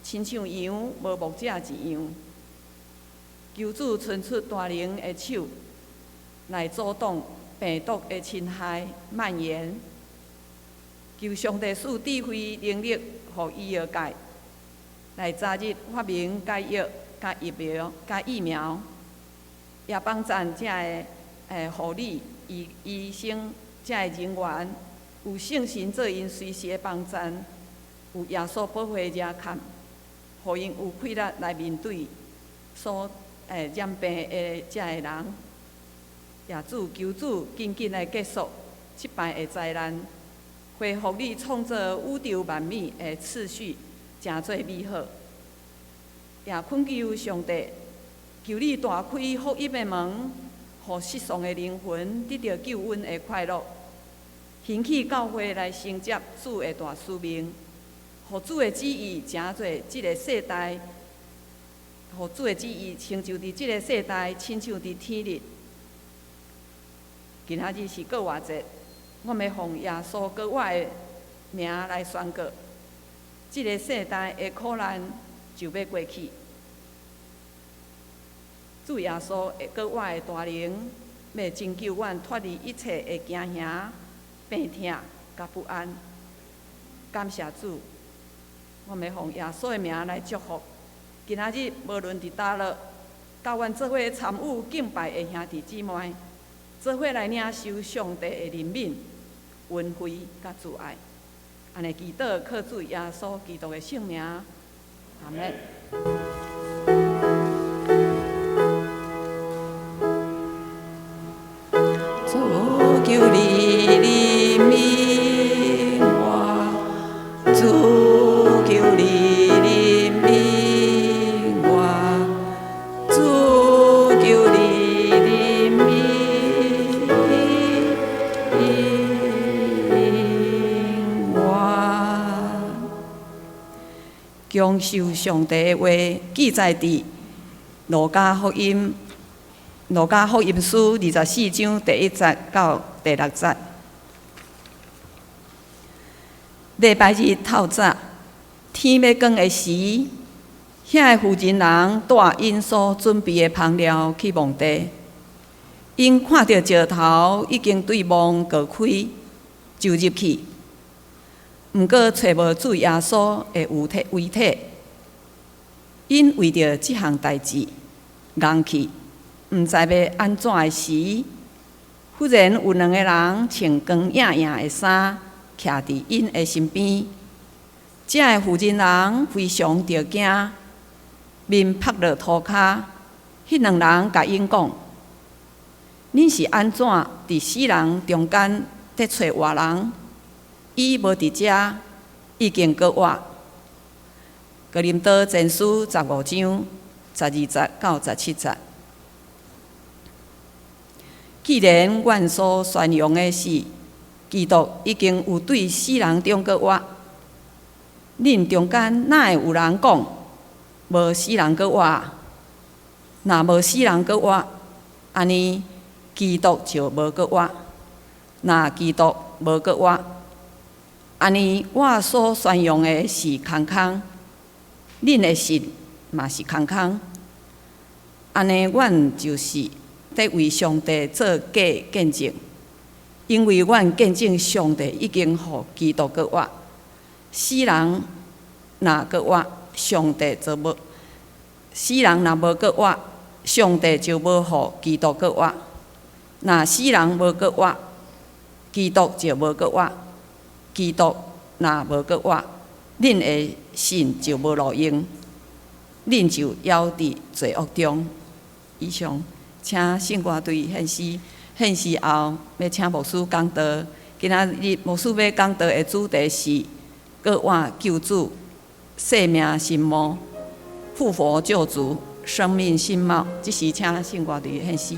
亲像羊无牧者一样。求主伸出大能的手，来阻挡病毒的侵害蔓延。求上帝赐智慧能力，予医药界来早日发明解药、佮疫苗，也帮赞遮个护理医医生遮个人员，有圣神做𪜶随时的帮赞，有耶稣保护遮坎，予𪜶有气力来面对所染病的遮个人。也主求主紧紧来结束这摆的灾难，恢复你创造宇宙万物的次序，成做美好。也恳求上帝，求你大开福音的门，予失丧的灵魂得到救恩的快乐。兴起教会来承接主的大使命，予主的旨意成做这个世代，予主的旨意成就伫这个世代，亲像伫天日。今仔日是复活节，我欲奉耶稣复活的名来宣告，这个世代的苦难就欲过去。主耶稣的复活的大能，欲拯救阮脱离一切的惊吓、病痛佮不安。感谢主，我欲奉耶稣的名来祝福。今仔日无论伫佗落，佮阮做伙参与敬拜的兄弟姊妹，做伙来领受上帝的怜悯、恩惠佮慈爱。按呢祈祷，靠主耶稣基督的圣名，阿们。主求你怜悯我，主求你怜悯我，主求你怜悯我。享受上帝的话，记载伫路加福音。路加福音书24章第1节到第6节。礼拜日透早，天欲光的时，遐个妇人人带𪜶所准备的香料去墓地。𪜶看著石头已经对墓凿开，就入去，毋过揣无主耶稣的遗体。𪜶为著这项代志，愣去。毋知欲按怎的时，忽然有两个人穿光映映的衫，徛伫𪜶的身边。遮个妇人人非常著惊，面曝落涂跤。彼两人共𪜶讲：恁是按怎伫死人中间伫揣活人？伊无伫遮，已经复活。哥林多前书15章12节到17节。既然阮所宣扬的是基督已經有對死人中閣活。恁中間哪會有人講無死人閣活？若無死人閣活，按呢基督就無閣活。若基督無閣活，按呢我所宣揚的是空空，恁的信嘛是空空。按呢，阮就是佇為上帝做假見證，因為阮見證上帝已經予基督閣活。死人若閣活，上帝就無；死人若無閣活，上帝就無予基督閣活。若死人無閣活，基督就無閣活。基督若無閣活，恁的信就無路用，恁就猶佇罪惡中。以上，請聖歌隊獻詩，獻詩後欲請牧師講道。今仔日牧師欲講道的主題是閣活救主，生命新貌，復活救主，生命新貌。這時請聖歌隊獻詩。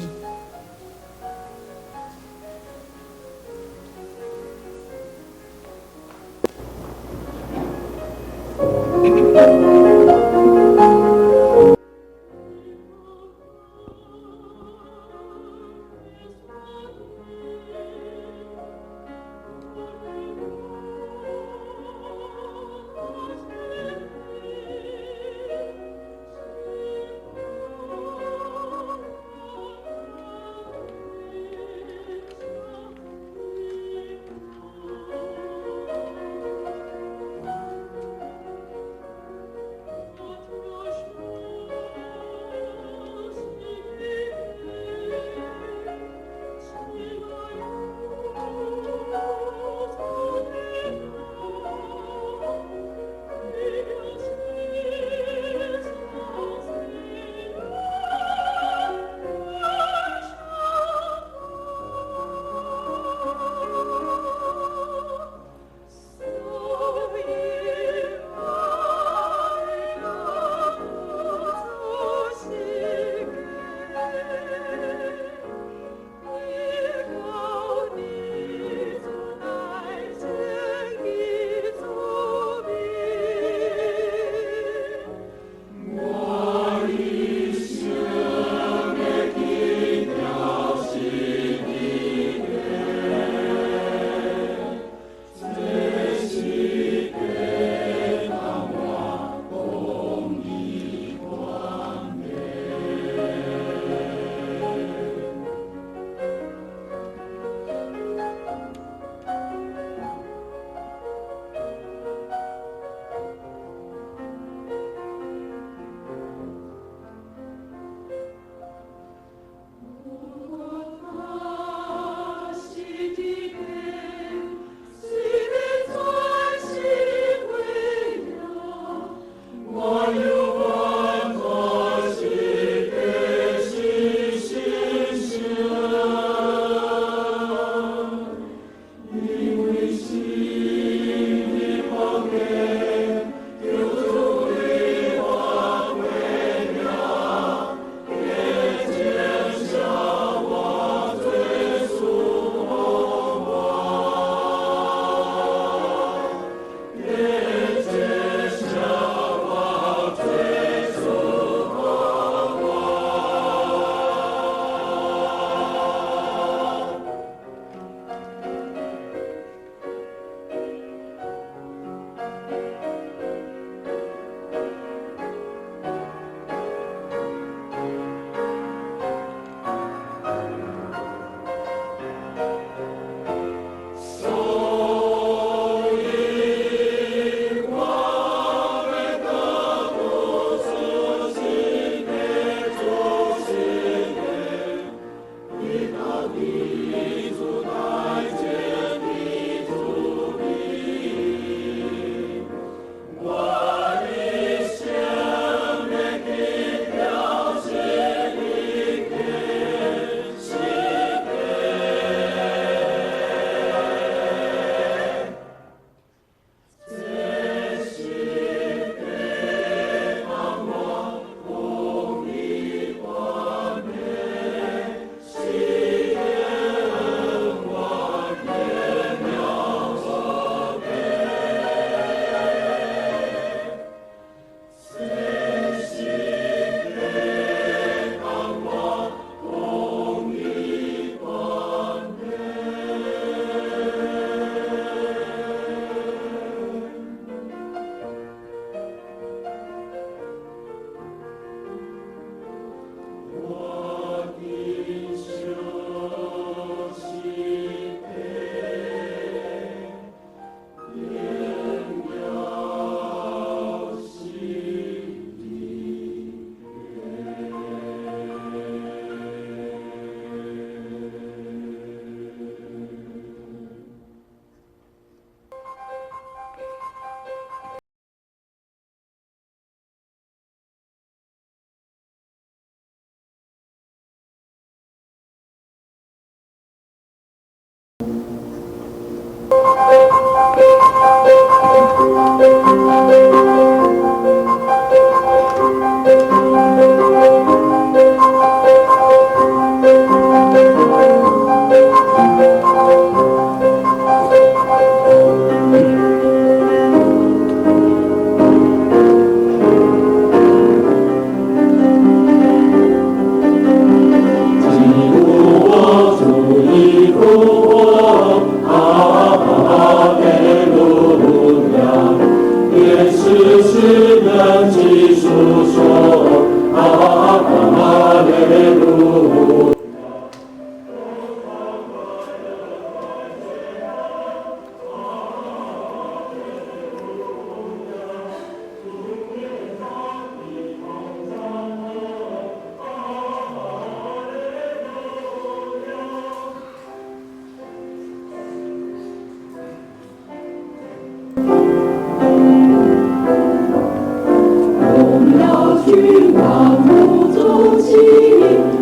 君王福中起，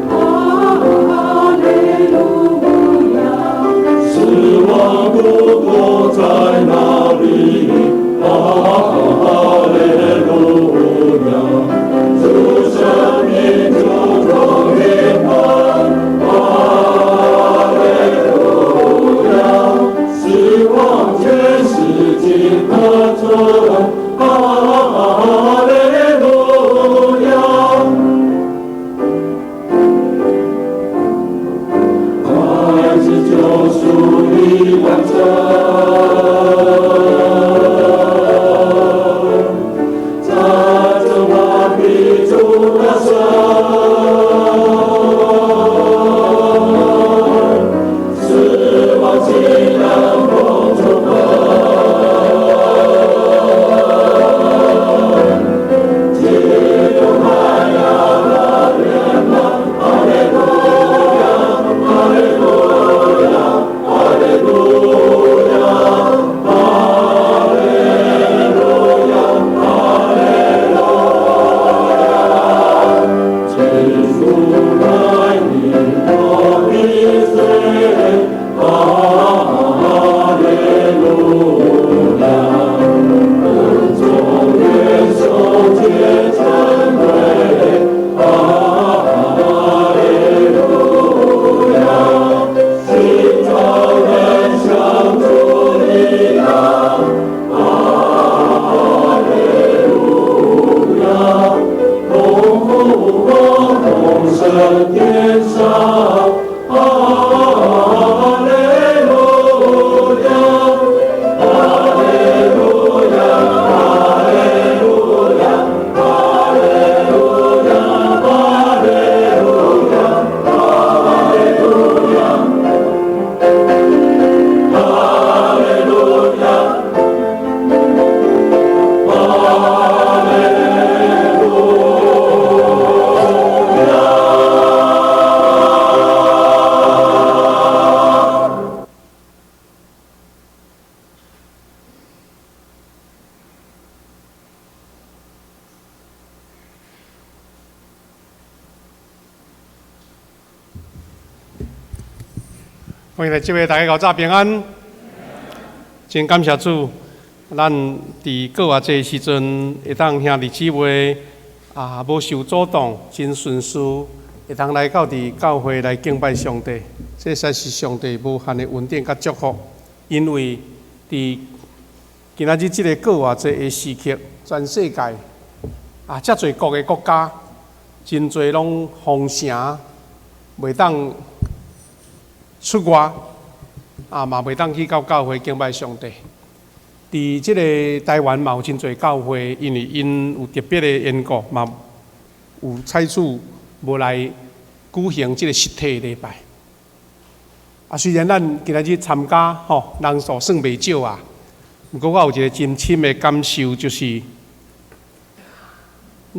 哈利路亚。死亡苦果在哪里？哈利路亚！主生命主荣永恒，哈利路亚！希望全世界得存，哈利路亚！爱之救赎已完成，战争万必主得胜，死亡岂能封住门？基督爱呀的联盟，哈利路亚，哈利路亚，哈利路亚，哈利路亚，哈利路亚。基督来临我的罪，哈利路亚。恩中元首结成对，哈利路亚。新造人向主礼当，哈利路亚。同复活，同升天上，哈利路亚，哈利路亚，哈利路亚，哈利路亚，哈利路亚，哈利路亚，哈利路亚，哈利路亚。欢迎来这位大家猴早平安，真感谢主，咱伫过活节的时阵，会当兄弟姊妹啊，无受阻挡，真顺遂，会当来到伫教会来敬拜上帝，这实是上帝无限的恩典佮祝福。因为伫今仔日这个过活节的时刻，全世界啊，遮济国的国家，真济拢封城，袂当出外，啊嘛袂当去到教会敬拜上帝。伫这个台湾嘛有真济教会，因为𪜶有特别的缘故，嘛有采取无来举行这个实体礼拜。啊，虽然咱今仔日参加吼人数算袂少啊，毋过我有一个真深的感受，就是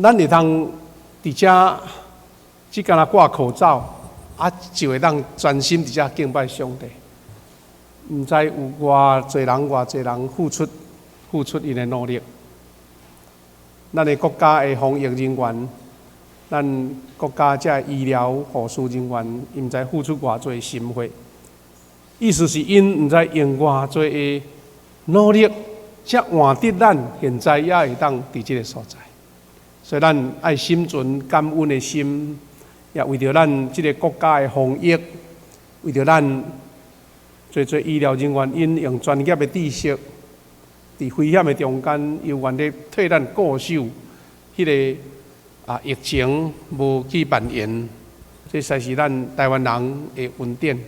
咱会当伫遮只干焦挂口罩，啊，就会当专心伫遮敬拜上帝。毋知有偌济人，偌济人付出𪜶的努力。咱的国家的防疫人员，咱国家这医疗护士人员，𪜶毋知付出偌济心血。意思是𪜶毋知用偌济的努力，才换得咱现在也会当伫这个所在。所以咱爱心存感恩的心，也为著咱这个国家的防疫，为著咱济济医疗人员，𪜶用专业的知识，伫危险的中间，犹愿咧替咱固守彼个疫情无去蔓延，这实是咱台湾人的恩典。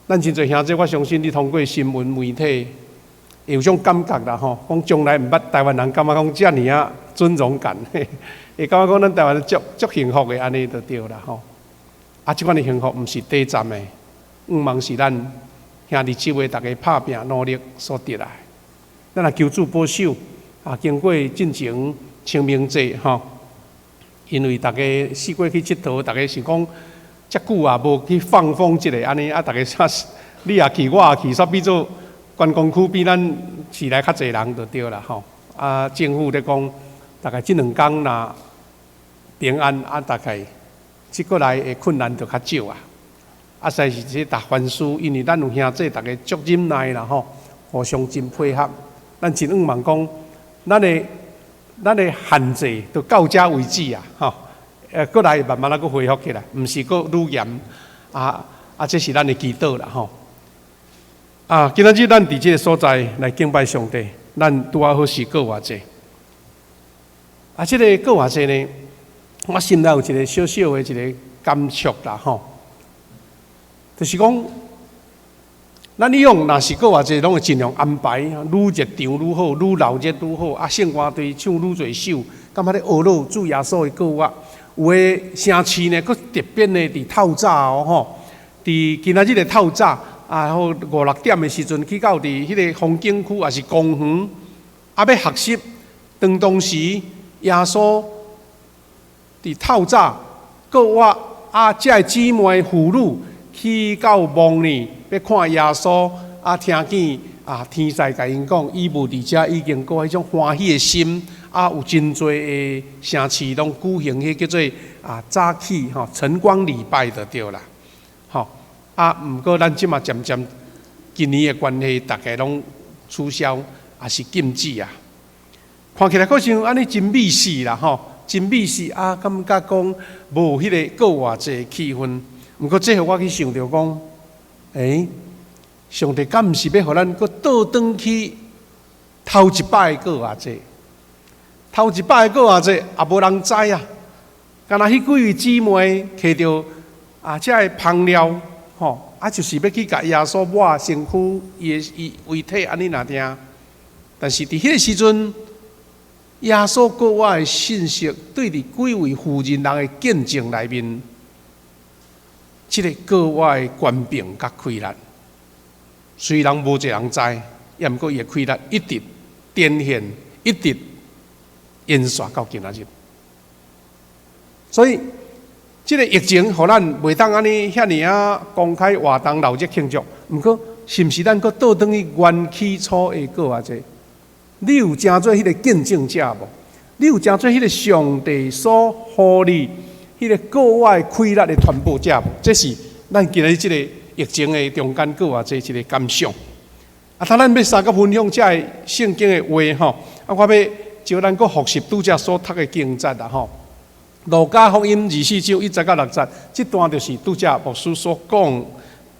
咱真济兄弟，我相信你通过新闻媒体，会有种感觉啦吼，讲从来毋捌台湾人感觉讲遮尔仔尊荣感，会感觉讲咱台湾足足幸福的按呢就对啦吼。啊，这款的幸福毋是短暂的，往往是咱兄弟姊妹逐家拍拚努力所得来。咱若求主保守啊，经过进前清明节吼，因为逐家四界去𨑨迌，逐家想讲遮久啊无去放风一下按呢，啊，逐家煞你也去，我也去，煞变做观光区比咱市内较济人就对啦吼。啊，政府咧讲，大概这两工若平安啊，大概這過來的困難就較少啊。啊，實在是這逐凡事，因為咱有兄弟，逐家足忍耐啦吼，互相真配合。咱真向望講，咱的限制就到這為止啊，吼。過來慢慢仔閣恢復起來，毋是閣愈嚴啊啊！這是咱的祈禱啦吼。啊，今仔日咱佇這个所在來敬拜上帝，咱拄仔好是過活節。啊，這个過活節呢，我心內有一個小小的一个感觸啦吼，就是講，咱以往若是過活節，攏會盡量安排，愈熱場愈好，愈鬧熱愈好。啊，聖歌隊唱愈濟首，感覺咧學樂主耶穌的過活。有的城市呢，閣特別呢，佇透早哦吼，佇今仔日的透早，啊，好五六點的時陣，去到佇彼个風景區，抑是公園，啊，欲學習當當時耶穌佇透早過活，啊，這个姊妹婦女去到墓呢，欲看耶穌，啊，聽見啊，天使共𪜶講，伊無佇遮，已經過彼種歡喜的心，啊，有真濟的城市攏舉行彼叫做啊早起吼晨光禮拜就對啦，吼啊，毋過咱這馬漸漸今年的關係，逐家攏取消，抑是禁止啊。看起來閣像按呢真美事啦吼，真美事啊，感覺講無彼个過活節氣氛。毋過這予我去想著講，欸，上帝敢毋是欲予咱閣倒轉去頭一擺過活節？頭一擺過活節也無人知啊，敢若彼幾位姊妹提著啊，這个香料吼，啊，就是欲去共耶穌抹身軀，伊的伊遺體按呢爾爾。但是佇彼个時陣，耶穌過活的信息，對佇幾位婦人人的見證內面，這个過活的權柄佮氣力，雖然無一个人知，也毋過伊的氣力一直展現，一直延續到今仔日。所以，這个疫情予咱袂當按呢遐爾仔公開活動鬧熱慶祝。毋過，是毋是咱閣倒轉去原起初的過活節？你有成做彼个見證者無？你有成做彼个上帝所予你彼个過活的氣力的傳播者無？這是咱今日這个疫情的中間過活節一个感想。啊，當咱欲相佮分享這个聖經的話吼，啊，我欲招咱閣復習拄才所讀的經節啦吼。路加福音24章1節到6節，這段就是拄才牧師所講。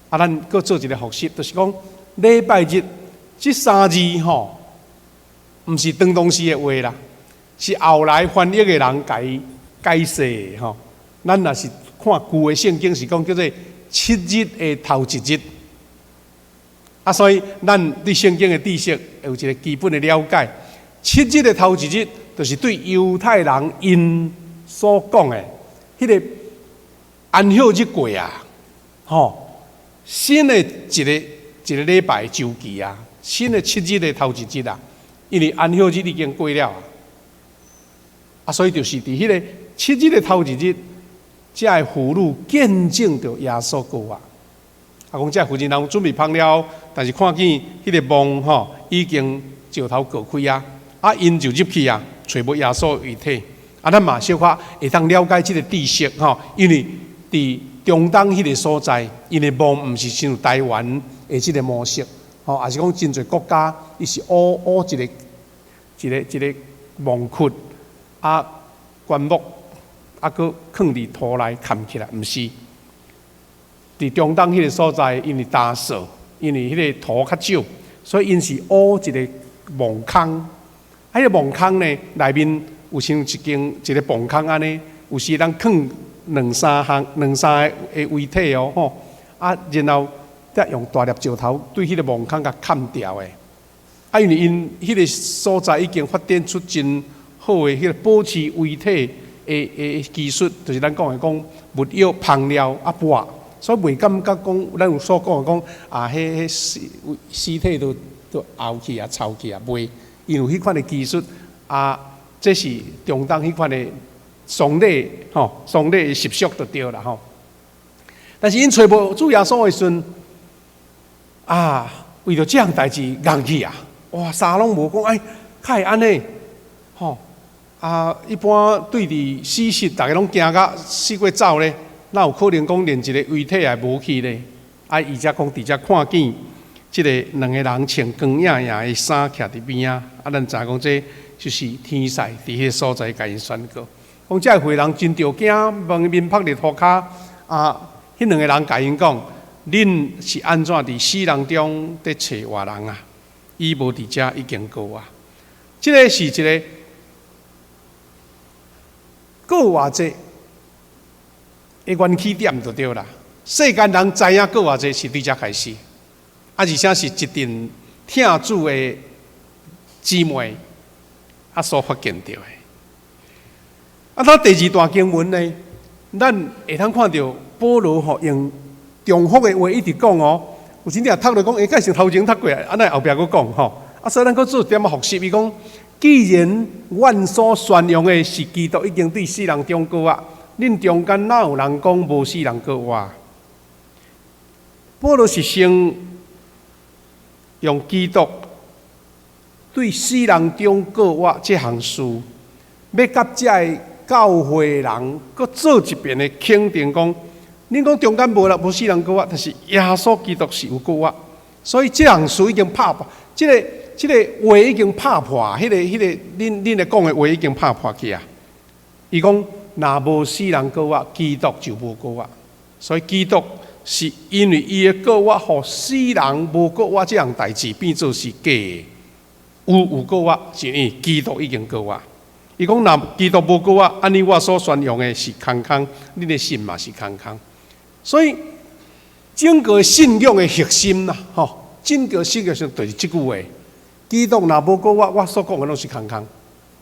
啊，咱閣做一个復習，就是講禮拜日這三字吼，毋是當當時的話啦，是後來翻譯的人共伊解釋的吼。咱若是看舊的聖經，是講叫做七日的頭一日。啊，所以咱對聖經的知識有一个基本的了解。七日的頭一日，就是對猶太人𪜶所講的彼个安息日過啊，吼，新的一个一个禮拜週期啊，新的七日的頭一日啊，因為安息日已經過了啊，啊，所以就是佇彼个七日的頭一日，這个婦女見證著耶穌過活。啊，講這婦人人準備香料，但是看見彼个墓吼已經石頭過開啊，啊，𪜶就入去啊，揣無耶穌遺體。啊，咱嘛小可會當了解這个知識吼，因為佇中東彼个所在，𪜶的墓毋是像台灣的這个模式，吼，抑是講真濟國家，伊是挖挖一个一个一个墓窟，啊，棺木啊，閣囥佇土內崁起來，毋是。佇中東彼个所在，因為乾燥，因為彼個土較少，所以𪜶是挖一个墓空。啊，彼个墓空呢，內面有像一間一個墓空按呢，有時通囥兩三項、兩三个遺體哦，吼。啊，然後才用大粒石頭對彼个墓空共崁牢的。啊，因為𪜶彼个所在已經發展出真好的彼个保持遺體的的技術，就是咱講的講沒藥、香料啊抹，所以袂感覺講咱有所講的講啊，彼彼屍屍體都都沤去啊、臭去啊，袂，𪜶有彼款的技術啊，這是中東彼款的喪禮吼，喪禮的習俗就對啦吼。但是𪜶揣無主耶穌的時陣，啊，為著這項代誌戇去啊！哇，衫攏無講，哎，哪會按呢？吼，啊，一般對佇死屍，逐家攏驚甲四過走咧，哪有可能講連一个遺體也無去咧？啊，伊才講佇遮看見這个兩个人穿光影影的衫徛佇邊仔，啊，咱知影講這就是天使佇彼个所在共𪜶宣告。講這个婦人真著驚，問面曝佇塗跤。啊，彼兩个人共𪜶講：恁是按怎佇死人中佇揣活人啊？伊無佇遮，已經復活。這个是一个復活節的源起點就對啦。世間人知影復活節是對遮開始，啊，而且是一陣疼主的姊妹啊所發現著的。啊，咱第二段經文呢，咱會通看著保羅吼用重複的話一直講哦。有時你若讀著講，欸，敢是頭前讀過，啊，哪會後壁閣講吼？啊，所以咱閣做一點仔複習。伊講，既然阮所宣揚的是基督已經對死人中復活，恁中間哪有人講無死人復活？保羅是先用基督對死人中復活這項事，欲佮遮个教會人閣做一遍的肯定，講恁講中間無啦，無死人復活，但是耶穌基督是有復活，所以這項事已經拍破，這个話已經拍破，彼个恁咧講的話已經拍破去啊。伊講若無死人復活，基督就無復活，所以基督是因為伊的復活，予死人無復活這項代誌變做是假的。有復活，是因為基督已經復活。伊講若基督無復活，按呢我所宣揚的是空空，恁的信嘛是空空。所以整個信仰的核心啦，吼，整個信仰就是這句話：基督若無復活，我所講的攏是空空。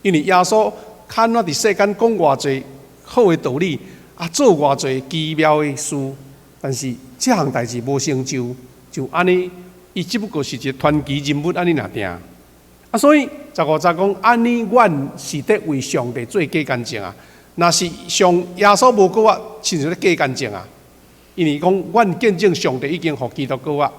因為耶穌堪我佇世間講偌濟好的道理，啊，做偌濟奇妙的事，但是這項代誌無成就，就按呢，伊只不過是一個傳奇人物按呢爾定。啊，所以15節講，按呢，阮是佇為上帝做假見證啊。若是上耶穌無復活，親像咧假見證啊。因為講，阮見證上帝已經予基督復活，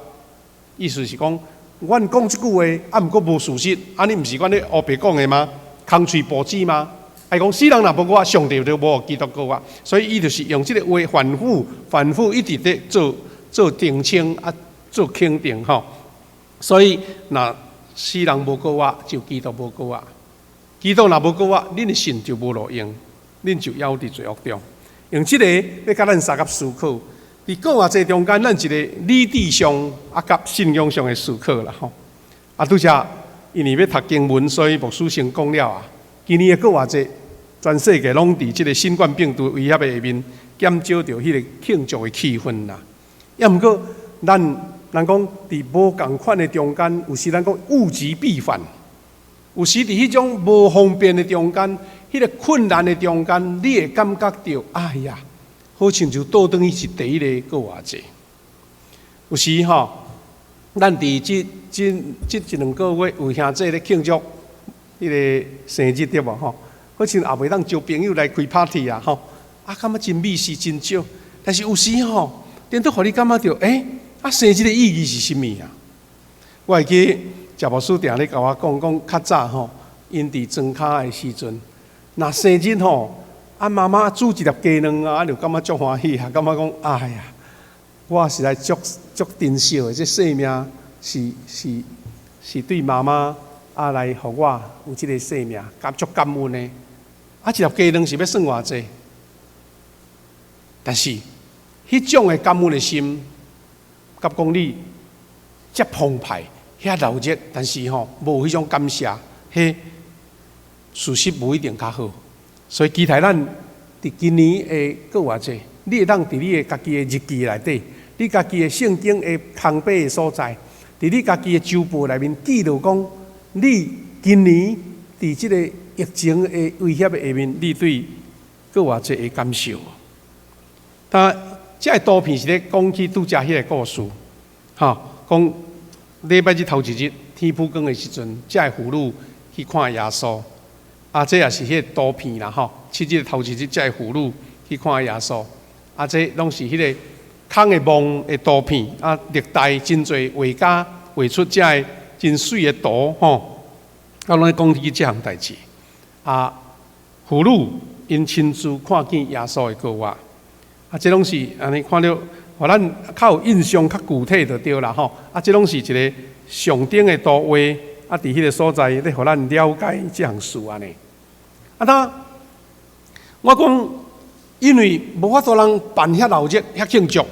意思是講，阮講這句話，啊，毋過無事實，按呢毋是阮咧烏白講的嗎？空喙哺舌嗎？伊講死人若無復活，上帝就無予基督復活，所以伊就是用這個話反覆、反覆一直佇做做澄清啊，做肯定吼。所以若死人無復活，就基督無復活；基督若無復活，恁的信就無路用，恁就猶佇罪惡中。用這個欲共咱相佮思考，佇復活節中間，咱一個理智上啊，佮信仰上的思考啦吼。啊，拄才因為欲讀經文，所以牧師先講了啊。今年的復活節，全世界攏佇這個新冠病毒威脅的下面，減少著彼個慶祝的氣氛啦。抑毋過，咱人講佇無仝款的中間，有時咱講物極必反，有時佇彼種無方便的中間，彼個困難的中間，你會感覺著，哎呀，好親像倒轉去是第一個復活節。有時吼，咱佇這這這一兩個月有兄弟咧慶祝彼個生日對無吼？好像也袂當招朋友來開 party 啊吼，啊感覺真美事真少。但是有時吼，顛倒予你感覺著，欸，啊生日的意義是啥物啊？我會記食牧師定咧共我講講，較早吼，𪜶佇莊跤的時陣，若生日吼，啊媽媽煮一粒雞卵啊，啊就感覺足歡喜啊，感覺講，哎呀，我實在足足珍惜的，這生命是是是對媽媽啊來予我有這个生命，感足感恩的。啊，一粒雞卵是欲算偌濟？但是，彼種的感恩的心，佮講你遮澎湃、遐熱熱，但是吼無彼種感謝，彼事實無一定較好。所以期待咱佇今年的復活節，你會當佇你的家己的日記內底，你家己的聖經的空白的所在，佇你家己的週報內面記錄講，你今年佇這個疫情的威脅的下面，你對復活節的感受。但這个圖片是咧講起拄才彼個故事，吼，講禮拜日頭一日天晡光的時陣，這个婦女去看耶穌，啊，這也是彼個圖片啦，吼，七日頭一日，這个婦女去看耶穌，啊，這攏是彼個空的夢的圖片，啊，歷代真濟畫家畫出這个真媠的圖，吼，啊，攏咧講起這項代誌，啊，婦女𪜶親自看見耶穌的復活。啊，這攏是按呢看著，予咱較有印象、較具體就對啦吼。啊，這攏是一個上頂的圖畫，啊，佇彼个所在咧，予咱了解這項事按呢。啊，當我講，因為無法度人辦遐鬧熱、遐慶祝，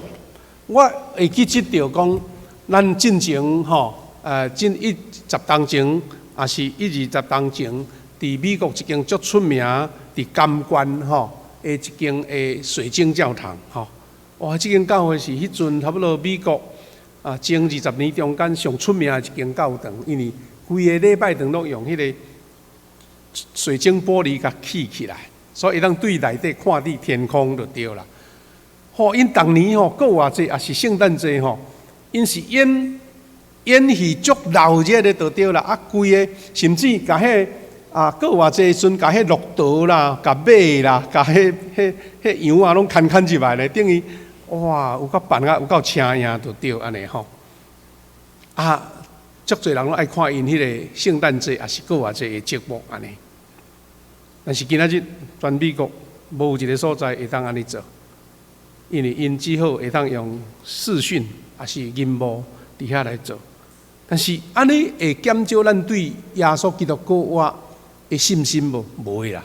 我會記得著講，咱進前吼，進一十冬前，抑是一二十冬前，佇美國一間足出名，佇甘縣吼的一間的水晶教堂吼。哇，這間教會是彼陣差不多美國啊前二十年中間上出名的一間教堂，因為規个禮拜堂攏用彼个水晶玻璃共砌起來，所以會當對內底看佇天空就對啦。吼，𪜶逐年吼復活節抑是聖誕節吼，𪜶是演演戲足鬧熱的就對啦。啊，規个甚至共彼啊復活節的時陣，共彼駱駝啦、共馬啦、共彼彼彼羊仔攏牽牽入來咧，等於哇有夠扮甲有夠車影就對按呢吼。啊，足濟人攏愛看𪜶彼个聖誕節抑是復活節的節目按呢。但是今仔日全美國無一个所在會當按呢做，因為𪜶只好會當用視訊抑是銀幕佇遐來做。但是按呢會減少咱對耶穌基督復活的信心無？無會啦。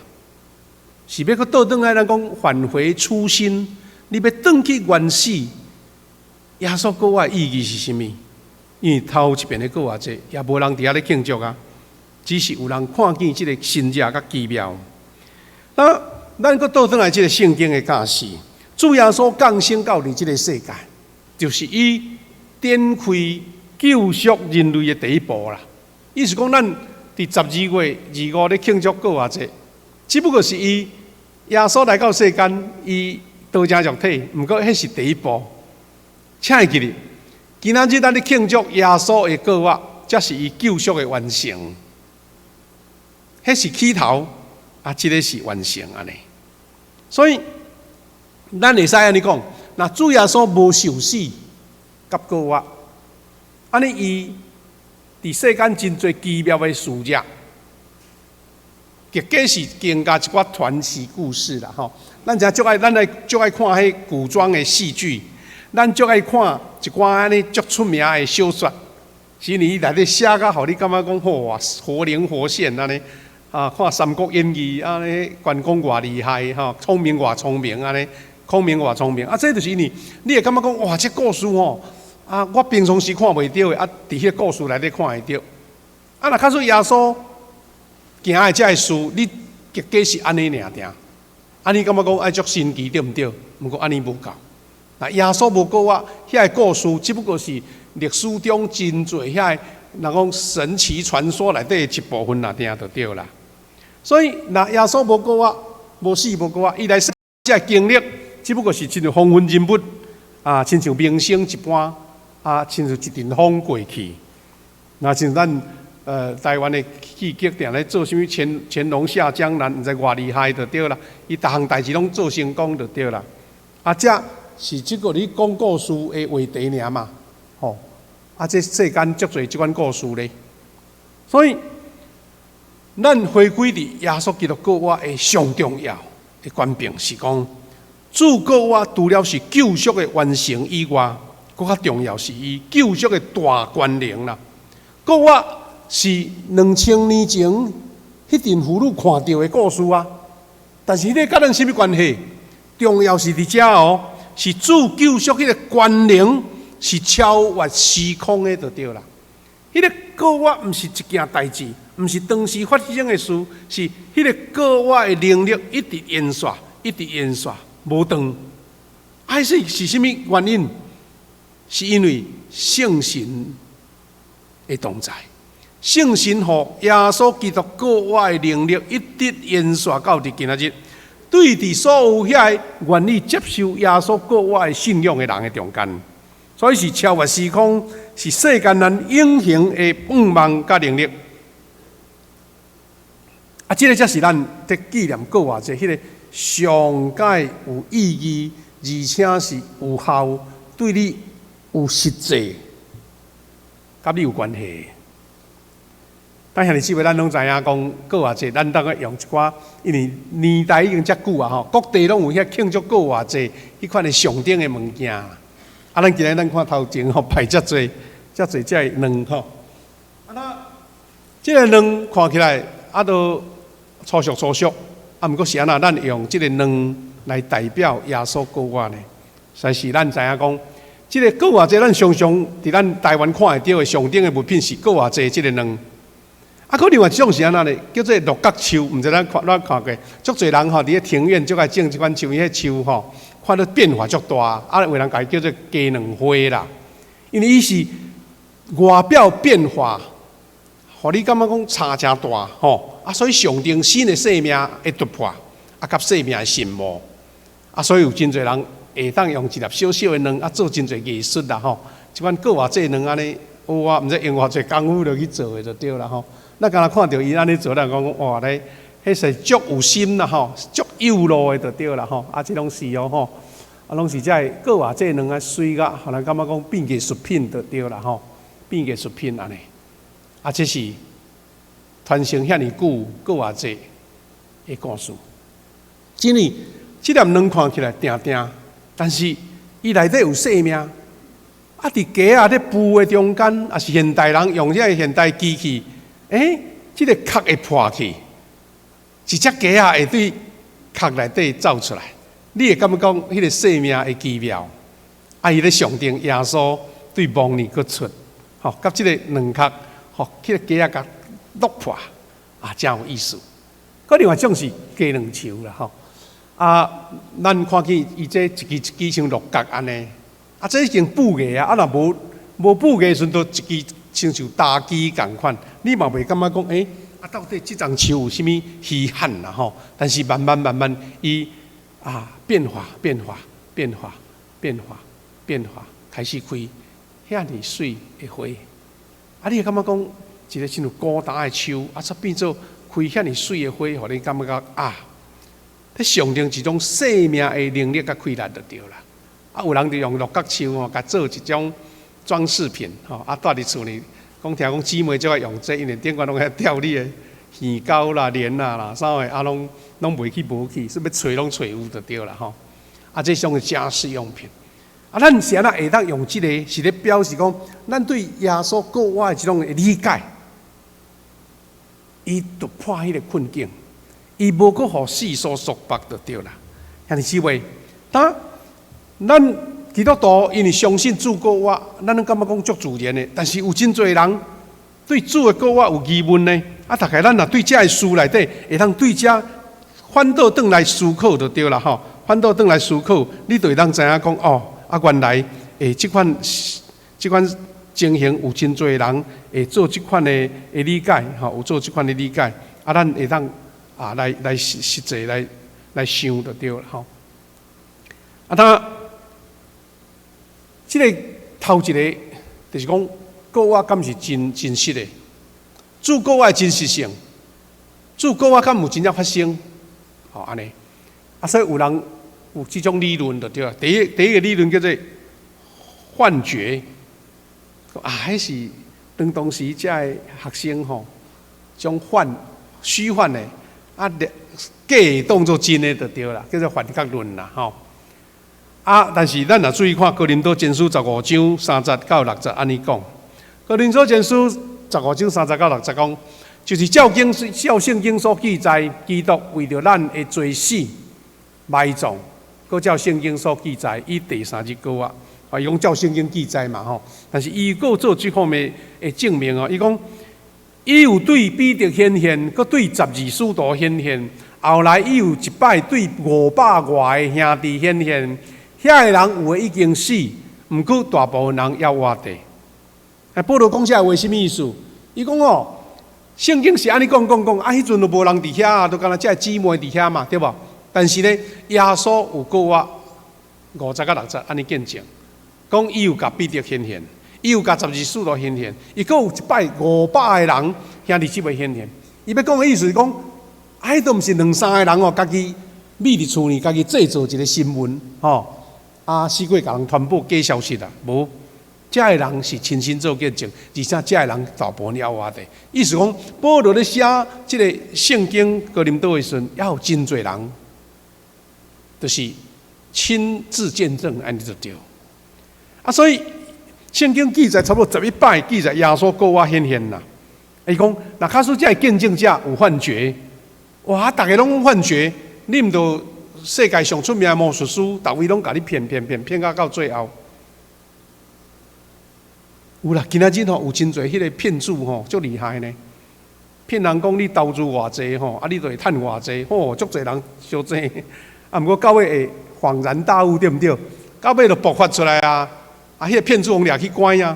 是欲閣倒轉來，咱講返回初心，你欲轉去原始，耶穌復活的意義是啥物？因為頭一遍的復活節也無人佇遐咧慶祝啊，只是有人看見這个神跡佮奇妙。那咱閣倒轉來這个聖經的教示，主耶穌降生到佇這个世界，就是伊展開救贖人類的第一步啦。意思講，咱佇12月25咧慶祝復活節，只不過是伊耶穌來到世間，伊道成肉體，毋過彼是第一步。請會記得，今仔日咱咧慶祝耶穌的復活，才是伊救贖的完成。彼是起頭，啊，這个是完成按呢。所以，咱會使按呢講，若主耶穌無受死佮復活，按呢伊佇世間真濟奇妙的事跡，結果是增加一寡傳奇故事啦吼。咱遮足愛，咱來足愛看彼古裝的戲劇，咱足愛看一寡按呢足出名的小說，是因為伊內底寫甲予你感覺講哇活靈活現按呢。啊，看《三國演義》按呢，關公偌厲害吼，聰明偌聰明按呢，孔明偌聰明啊，這就是因為你會感覺講哇，這故事吼，啊，我平常時看袂著的，啊，佇彼个故事內底看會著。啊，若假使耶穌行的這个事，你結果是按呢爾定，啊，你感覺講愛足神奇對毋對？毋過按呢無夠。若耶穌無復活，遐个故事只不過是歷史中真濟遐个人講神奇傳說內底的一部分爾定就對啦。所以，若耶穌無復活，無死無復活，伊來世這个經歷，只不過是親像風雲人物啊，親像明星一般啊，親像一陣風過去。若像咱台灣的戲劇定咧做啥物乾乾隆下江南，毋知偌厲害就對啦。伊逐項代誌攏做成功就對啦。啊，這是這個你講故事的話題爾嘛，吼。啊，這世間足濟這款故事咧，所以咱回歸佇耶穌基督復活的上重要的權柄是講，主復活除了是救贖的完成以外，閣較重要是伊救贖的大權能啦。復活是2000年前彼陣婦女看著的故事啊，但是彼个佮咱啥物關係？重要是佇遮哦，是主救贖彼个權能是超越時空的，就對啦。彼个復活毋是一件代誌，毋是當時發生的事，是彼个復活的能力一直延續，一直延續，無斷。啊，是啥物原因？是因為聖神的同在，聖神予耶穌基督復活的能力一直延續到佇今仔日，對佇所有遐個願意接受耶穌復活的信仰的人的中間，所以是超越時空，是世間人永恆的盼望佮能力。啊，這个才是咱佇紀念復活節彼个上蓋有意義，而且是有效，對你有實際，佮你有關係。但兄弟姊妹，咱攏知影講，過活節，咱當愛用一寡，因為年代已經遮久啊吼，各地攏有遐慶祝過活節彼款的象徵的物件。啊，咱今日咱看頭前吼擺遮濟、遮濟這个卵吼。啊，那這个卵看起來啊，都粗俗粗俗，啊，毋過是按怎？咱用這个卵來代表耶穌過活呢？實是咱知影講，這个過活節，咱常常佇咱台灣看會著的象徵的物品是過活節這个卵。啊，閣另外一種是按怎呢？叫做鹿角樹，毋知咱看過，足濟人吼佇咧庭院足愛種這款樹，伊彼樹吼看著變化足大，啊，有人共伊叫做雞卵花啦。因為伊是外表變化，予你感覺講差誠大吼，啊，所以象徵新的生命的突破，啊，佮生命的羨慕，啊，所以有真濟人會當用一粒小小的卵啊，做真濟藝術啦吼。這款閣偌濟卵按呢，有啊，毋知用偌濟功夫落去做的就對啦吼。咱敢若看著伊按呢做，咱講哇咧，彼是足有心啦吼，足有路的就對啦吼。啊，這攏是哦吼，啊，攏是這个閣偌濟卵啊媠甲，予人感覺講變藝術品就對啦吼，變藝術品按呢。啊，這是傳承遐爾久閣偌濟的故事。真的，這粒卵看起來定定，但是伊內底有生命。啊，佇雞仔咧孵的中間，也是現代人用這个現代機器。欸，這个殼會破去，一隻雞仔會對殼內底走出來，你會感覺講彼个生命的奇妙。啊，伊咧象徵耶穌對墓裡閣出，吼，佮這个卵殼，吼，彼个雞仔共落破，啊，誠有意思。閣另外一種是雞卵樹啦，吼，啊，咱看見伊這一支一支像鹿角按呢，啊，這已經布藝啊，啊，若無無布藝時陣，就一支。親像焦枝仝款，你嘛袂感覺講，欸，啊，到底這叢樹有啥物稀罕啦吼？但是慢慢慢慢，伊啊變化變化變化變化變化，開始開遐爾媠的花。啊，你會感覺講，一个親像孤單的樹，啊，煞變做開遐爾媠的花，予你感覺啊，彼象徵一種生命的能力佮氣力就對啦。啊，有人就用鹿角樹吼，共做一種裝飾品吼，啊，蹛佇厝裡，講聽講姊妹最愛用這個，因為頂懸攏遐吊你的耳鈎啦、鏈啊啦，啥的啊，攏攏袂去無去，說欲揣攏揣有就對啦吼。啊，這種是家飾用品。啊，咱是按怎會當用這个，是咧表示講，咱對耶穌復活的這種的理解，伊突破彼个困境，伊無閣予世俗束縛就對啦。兄弟姊妹，當咱基督徒因為相信主復活，咱攏感覺講足自然的，但是有真濟人對主的復活有疑問呢。啊，大概咱若對這个事內底，會當對這反倒轉來思考就對啦吼。反倒轉來思考，你就會當知影講哦，啊，原來會這款這款情形有真濟人會做這款的的理解吼，有做這款的理解，啊，咱會當啊來來實實際來來想就對啦吼。啊，他這个頭一个就是講，復活敢是真真實的？主復活的真實性，主復活敢有真正發生？吼，按呢，啊，所以有人有這種理論就對啦。第一，第一个理論叫做幻覺，啊，彼是當當時這个學生吼，將幻虛幻的啊，假的當做真的就對啦，叫做幻覺論啦，吼。啊！但是咱若注意看《哥林多前書》15章3節到6節按呢講，《哥林多前書》十五章三節到六節講，就是照經照聖經所記載，基督為著咱的罪死埋葬，閣照聖經所記載，伊第三日復活。啊，伊講照聖經記載嘛吼，但是伊閣做這方面的證明哦，伊講伊有對彼得顯現，閣對十二使徒顯現，後來伊有一擺對五百外个兄弟顯現。遐个人有的已經死，毋過大部分人猶活著。啊，保羅講這話啥物意思？伊講哦，聖經是按呢講講講，啊，彼陣都無人佇遐啊，都干焦這个姊妹佇遐嘛，對無？但是呢，耶穌有復活5節到6節按呢見證，講伊有共彼得顯現，伊有共十二使徒顯現，伊閣有一擺五百個人兄弟姊妹顯現。伊欲講的意思是講，啊，彼都毋是兩三个人哦，家己覕佇厝裡，家己製造一个新聞，吼。啊，四界共人傳播假消息啦，無。遮的人是親身做見證，而且遮的人大部分猶活的。意思講，保羅咧寫這个聖經哥林多的時陣，猶有真濟人，就是親自見證，按呢就對。啊，所以聖經記載差不多11擺記載耶穌復活顯現啦。伊講，若假使這个見證者有幻覺，哇！逐家攏講幻覺，你毋著世界上出名的魔術師，逐位攏共你騙騙騙騙到最後。有啦，今仔日吼有真濟彼个騙子吼，足厲害呢。騙人講你投資偌濟吼，啊你就會趁偌濟，吼，足濟人相爭。啊，毋過到尾會恍然大悟，對毋對？到尾就爆發出來啊！啊，彼个騙子予掠去關啊！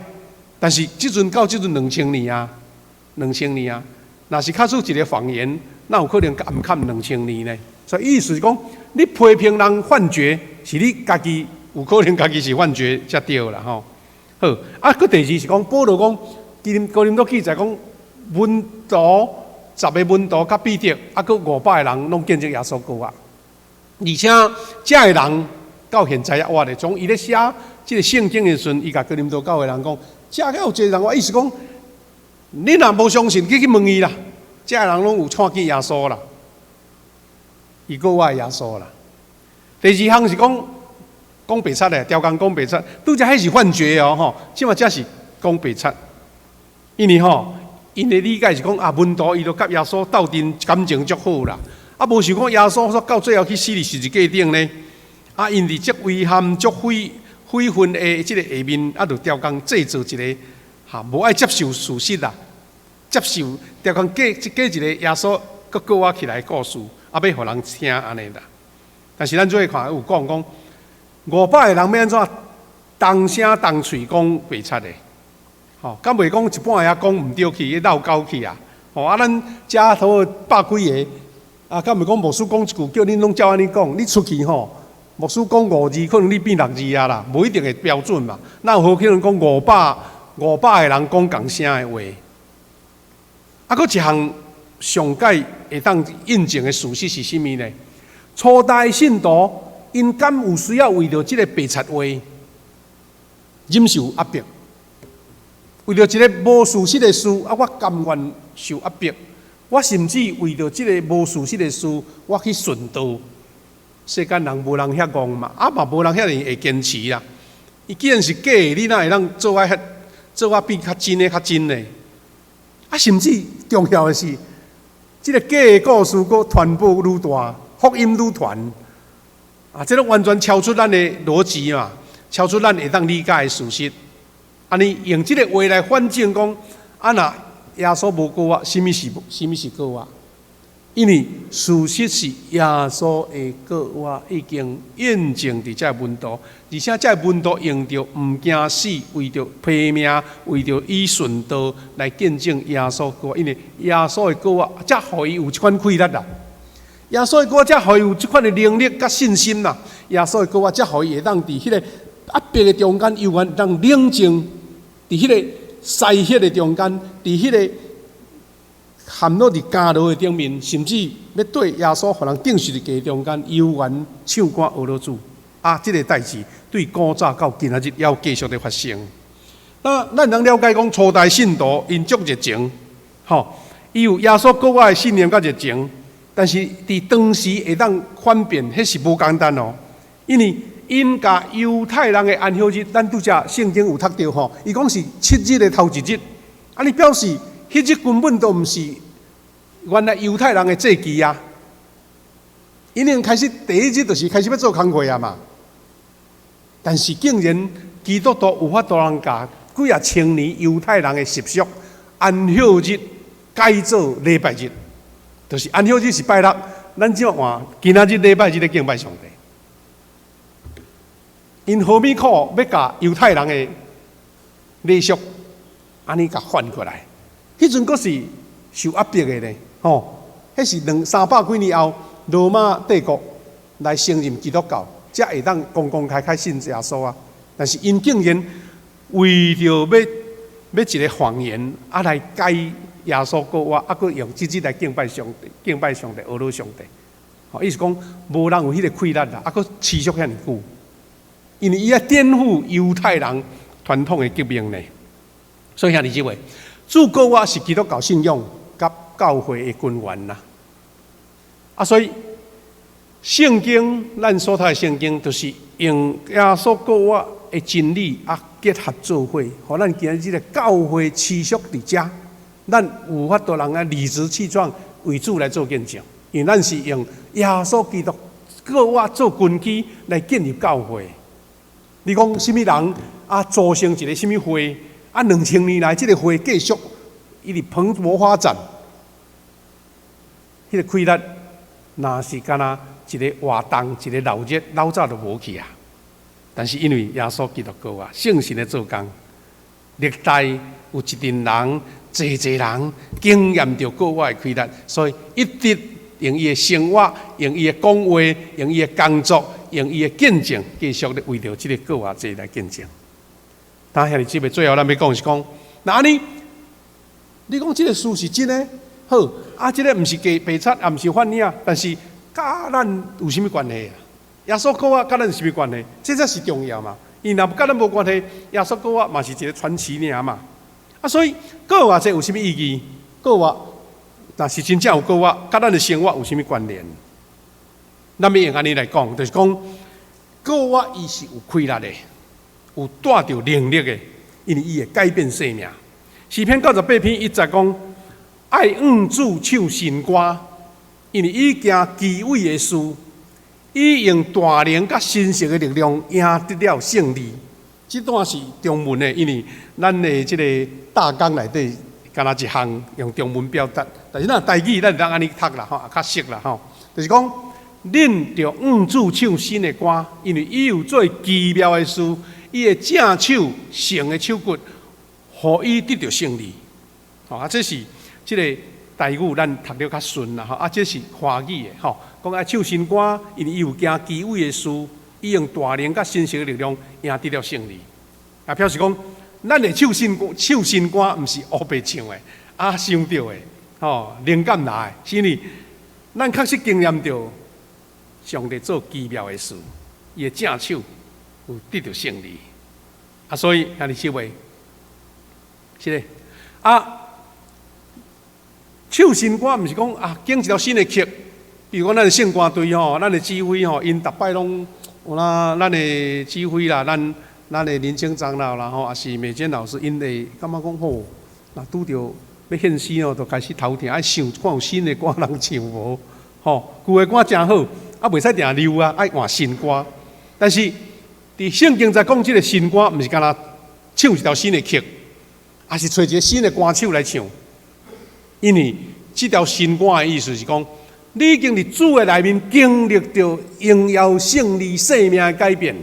但是這陣到這陣2000年啊，兩千年啊，若是假使一个謊言，哪有可能毋堪兩千年呢？所以意思是講，你批評人幻覺，是你家己有可能家己是幻覺才對啦吼。好，啊，閣第二是講，保羅講，哥林多記載講，門徒10個門徒佮彼得，啊，閣500個人攏見證耶穌復活。而且遮的人到現在猶活咧，從伊咧寫這个聖經的時陣，伊共哥林多教會人講，遮閣有一個人，我意思講，你若無相信，你去問伊啦。遮的人攏有看見耶穌啦，伊復活的耶穌啦。第二項是講。講白賊的，刁工講白賊，拄才彼是幻覺哦吼，這馬這是講白賊。因為吼，𪜶的理解是講啊，門徒伊都佮耶穌鬥陣感情足好啦，啊，無想講耶穌說到最後去死佇十字架頂呢，啊，𪜶佇這遺憾、足悔悔恨的這个下面，啊，就刁工製造一个哈，無愛接受事實啦，接受刁工假假一个耶穌閣復活起來的故事，啊，欲予人聽按呢啦。但是咱做伙看有講講。500個人欲按怎同聲同喙講白賊的？吼，敢袂講一半仔講毋對去，落勾去啊？吼啊，咱遮頭百幾个，啊，敢袂講牧師講一句，叫恁攏照按呢講？你出去吼，牧師講五字，可能你變六字啊啦，無一定會標準嘛。哪有可能講500個人講仝聲的話？啊，閣一項上蓋會當印證的事實是啥物呢？初代信徒。𪜶敢有需要為著這个白賊話忍受壓迫？為著一个無事實的事，啊，我甘願受壓迫。我甚至為著這个無事實的事，我去殉道。世間人無人遐戇嘛，啊嘛無人遐爾會堅持啦。伊既然是假的，你哪會當做啊遐做啊變較真的較真呢？啊，甚至重要的是，這个假的故事閣傳播愈大，福音愈傳。啊，這攏完全超出咱的邏輯嘛，超出咱會當理解的事實。按呢用這个話來反證講，啊若耶穌無復活，啥物是啥物是復活？因為事實是耶穌的復活已經印證佇這門徒，而且這門徒用著毋驚死，為著拼命，為著以殉道來見證耶穌復活。因為耶穌的復活，才予伊有這款氣力啦。耶穌的復活才予伊有這款的能力佮信心啦。耶穌的復活才予伊會當佇彼个壓迫的中間，猶原當冷靜；佇彼个篩血的中間，佇彼个陷落佇監牢的頂面，甚至欲對耶穌予人釘十字架中間，猶原唱歌呵咾主。啊，這个代誌對古早到今仔日猶繼續佇發生。那咱通了解講，初代信徒𪜶足熱情，吼，伊有耶穌復活的信念佮熱情。但是佇當時會當反辯，彼是無簡單哦。因為𪜶共猶太人的安息日，咱拄才聖經有讀著吼，伊講是7日的頭一日，按呢表示，彼日根本都毋是原來猶太人的節期啊。𪜶已經開始第一日就是開始欲做工課啊嘛。但是竟然基督徒有法度通共幾仔千年猶太人的習俗安息日改做禮拜日。就是安息日是拜六，咱這換今仔日禮拜日咧敬拜上帝。𪜶何物苦欲共猶太人的禮俗按呢共反過來？彼陣閣是受壓迫的呢，吼！彼是兩三百幾年後，羅馬帝國來承認基督教，才會當公公開開信耶穌啊。但是𪜶竟然為著欲欲一个謊言啊來改耶穌復活，啊，閣用這日來敬拜上帝，敬拜上帝，呵咾上帝。吼，意思講無人有彼个氣力啦，啊，閣持續遐爾久，因為伊愛顛覆猶太人傳統的革命呢。所以兄弟姊妹，主復活是基督教信仰佮教會的根源啦。啊，所以聖經咱所讀的聖經，就是用耶穌復活的真理啊結合做伙，予咱今日這个教會持續佇遮，咱有法度人啊理直氣壯為主來做見證，因為咱是用耶穌基督復活做根基來建立教會。你講啥物人啊組成一个啥物會？啊，2000年來，這个會繼續一直蓬勃發展，彼个氣力，若是敢若一个活動，一个鬧熱，老早就無去啊。但是因為耶穌基督復活，聖神的做工，歷代有一陣人，濟濟人經驗著復活的氣力，所以一直用伊的生活，用伊的講話，用伊的工作，用伊的見證，繼續咧為著這个復活節來見證。但兄弟姊妹，最後咱欲講是講，若按呢，你講這个事是真的，好，啊，這个毋是假白賊，也毋是幻影，但是佮咱有啥物關係啊？耶穌復活佮咱有啥物關係？這才是重要嘛。伊若佮咱無關係，耶穌復活嘛是一个傳奇爾嘛。啊，所以復活節有啥物意義？復活，若是真正有復活，佮咱的生活有啥物關聯？咱欲用按呢來講，就是講復活伊是有氣力的，有帶著能力的，因為伊會改變生命。詩篇98篇1節講：愛向主唱新歌，因為伊行奇偉的事，伊用大能佮神聖的力量贏得了勝利。這段是中文的，因為咱的這个大綱內底敢若一項用中文表達，但是咱台語咱會當按呢讀啦吼，較熟啦吼。就是講，恁著向主唱新的歌，因為伊有做奇妙的事，伊的正手成的手骨，予伊得著勝利。吼啊，這是這个台語咱讀得較順啦吼。啊，這是華語的吼，講愛唱新歌，因為伊有行奇偉的事，伊用大能佮神聖的力量贏得了勝利。啊，表示講，咱會唱新歌，唱新歌毋是烏白唱的，啊，想著的，吼，靈感來的，是因為咱確實經驗著上帝做奇妙的事，伊的正手有得著勝利。啊，所以兄弟姊妹，是的，啊，唱新歌毋是講啊，揀一條新的曲，比如講咱的聖歌隊吼，咱的指揮吼，𪜶逐擺攏有啦，咱的指揮啦，咱的年輕長老啦吼，也是美娟老師，𪜶會感覺講吼，若拄著欲獻詩哦，就開始頭痛，愛想看有新的歌通唱無？吼，舊的歌誠好，啊，袂使定溜啊，愛換新歌。但是佇聖經在講這个新歌，毋是干焦唱一條新的曲，抑是揣一个新的歌手來唱。因為這條新歌的意思是講，你已經佇主的內面經歷著榮耀勝利生命的改變，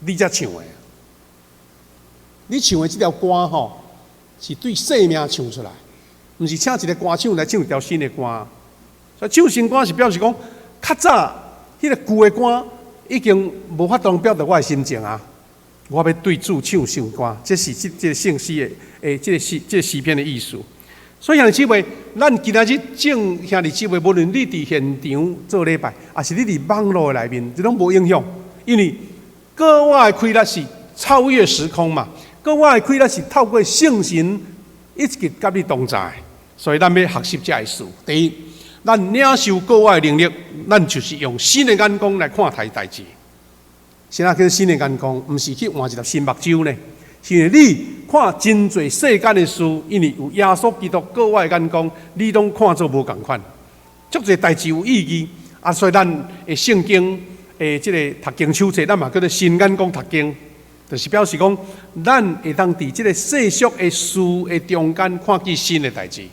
你才唱的。你唱的這條歌吼，是對生命唱出來，毋是請一个歌手來唱一條新的歌。所以唱新歌是表示講，較早彼个舊的歌已經無法度表達我的心情啊！我欲對主唱新歌，這是這這个聖詩的誒，這个詩這个詩篇的意思。所以兄弟姊妹，咱今仔日眾兄弟姊妹，無論你佇現場做禮拜，抑是你佇網路的內面，這攏無影響，因為復活的氣力是超越時空嘛，復活的氣力是透過聖神一直佮你同在，所以咱欲學習這个事。第一，咱領受復活的能力，咱就是用新的眼光來看待代誌。啥叫新的眼光？毋是去換一粒新目睭呢？是因為你看真濟世間的事，因為有耶穌基督復活的眼光，你攏看做無仝款。足濟代誌有意義，啊，所以咱的聖經的這个讀經手冊，咱嘛叫做新眼光讀經，就是表示講，咱會當佇這个世俗的事的中間看見新的代誌，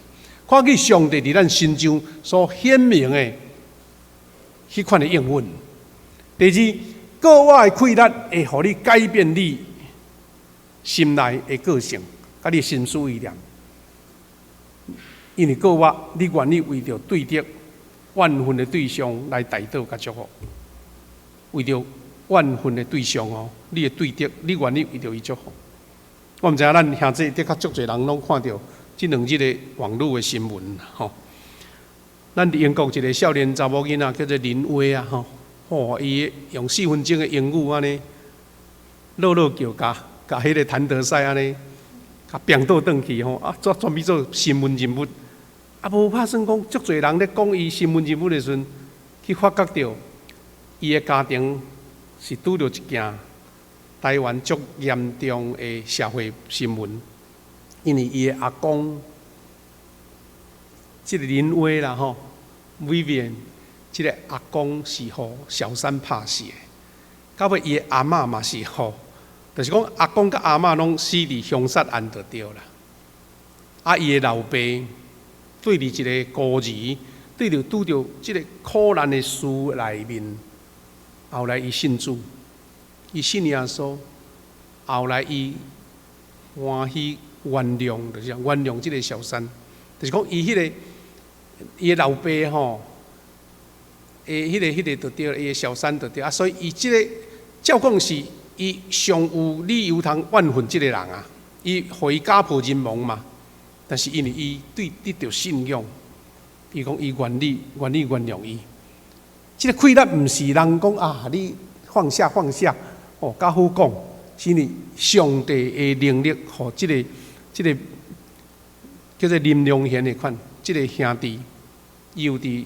看見上帝佇咱身上所顯明的彼款的應允。第二，復活的氣力會予你改變你心內的個性，佮你心思意念。因為復活，你願意為著對得怨恨的對象來代禱佮祝福，為著怨恨的對象哦，你的對敵，你願意為著伊祝福。我毋知影咱兄弟的確足濟人攏看著這2日的網路的新聞吼。咱佇英國一个少年查某囡仔叫做林威啊吼，吼，伊用4分鐘的英語按呢，落落叫共共彼个譚德塞按呢，共拚倒轉去吼，啊，煞轉變做新聞人物。啊，無拍算講，足濟人咧講伊新聞人物的時陣，去發覺著伊的家庭是拄著一件台灣足嚴重的社會新聞，因為伊的阿公，這個林威啦吼，Vivian，這個阿公是予小三拍死的，到尾伊的阿嬤嘛是予，就是講阿公佮阿嬤攏死佇兇殺案就對啦。啊，伊的老爸對佇一個孤兒，對著拄著這個苦難的事內面，後來伊信主，伊信耶穌，後來伊歡喜原諒，就是原諒這個小三，就是講伊彼個伊的老爸吼，彼個就對，伊的小三就對啊，所以伊這個照講是伊上有理由通怨恨這個人啊，伊予伊家破人亡嘛。但是因為伊對得著信仰，伊講伊願意原諒伊。這個氣力毋是人講啊，你放下放下，哦，較好講，是因為上帝的能力，予這個叫做林良賢的款，這個兄弟，伊有佇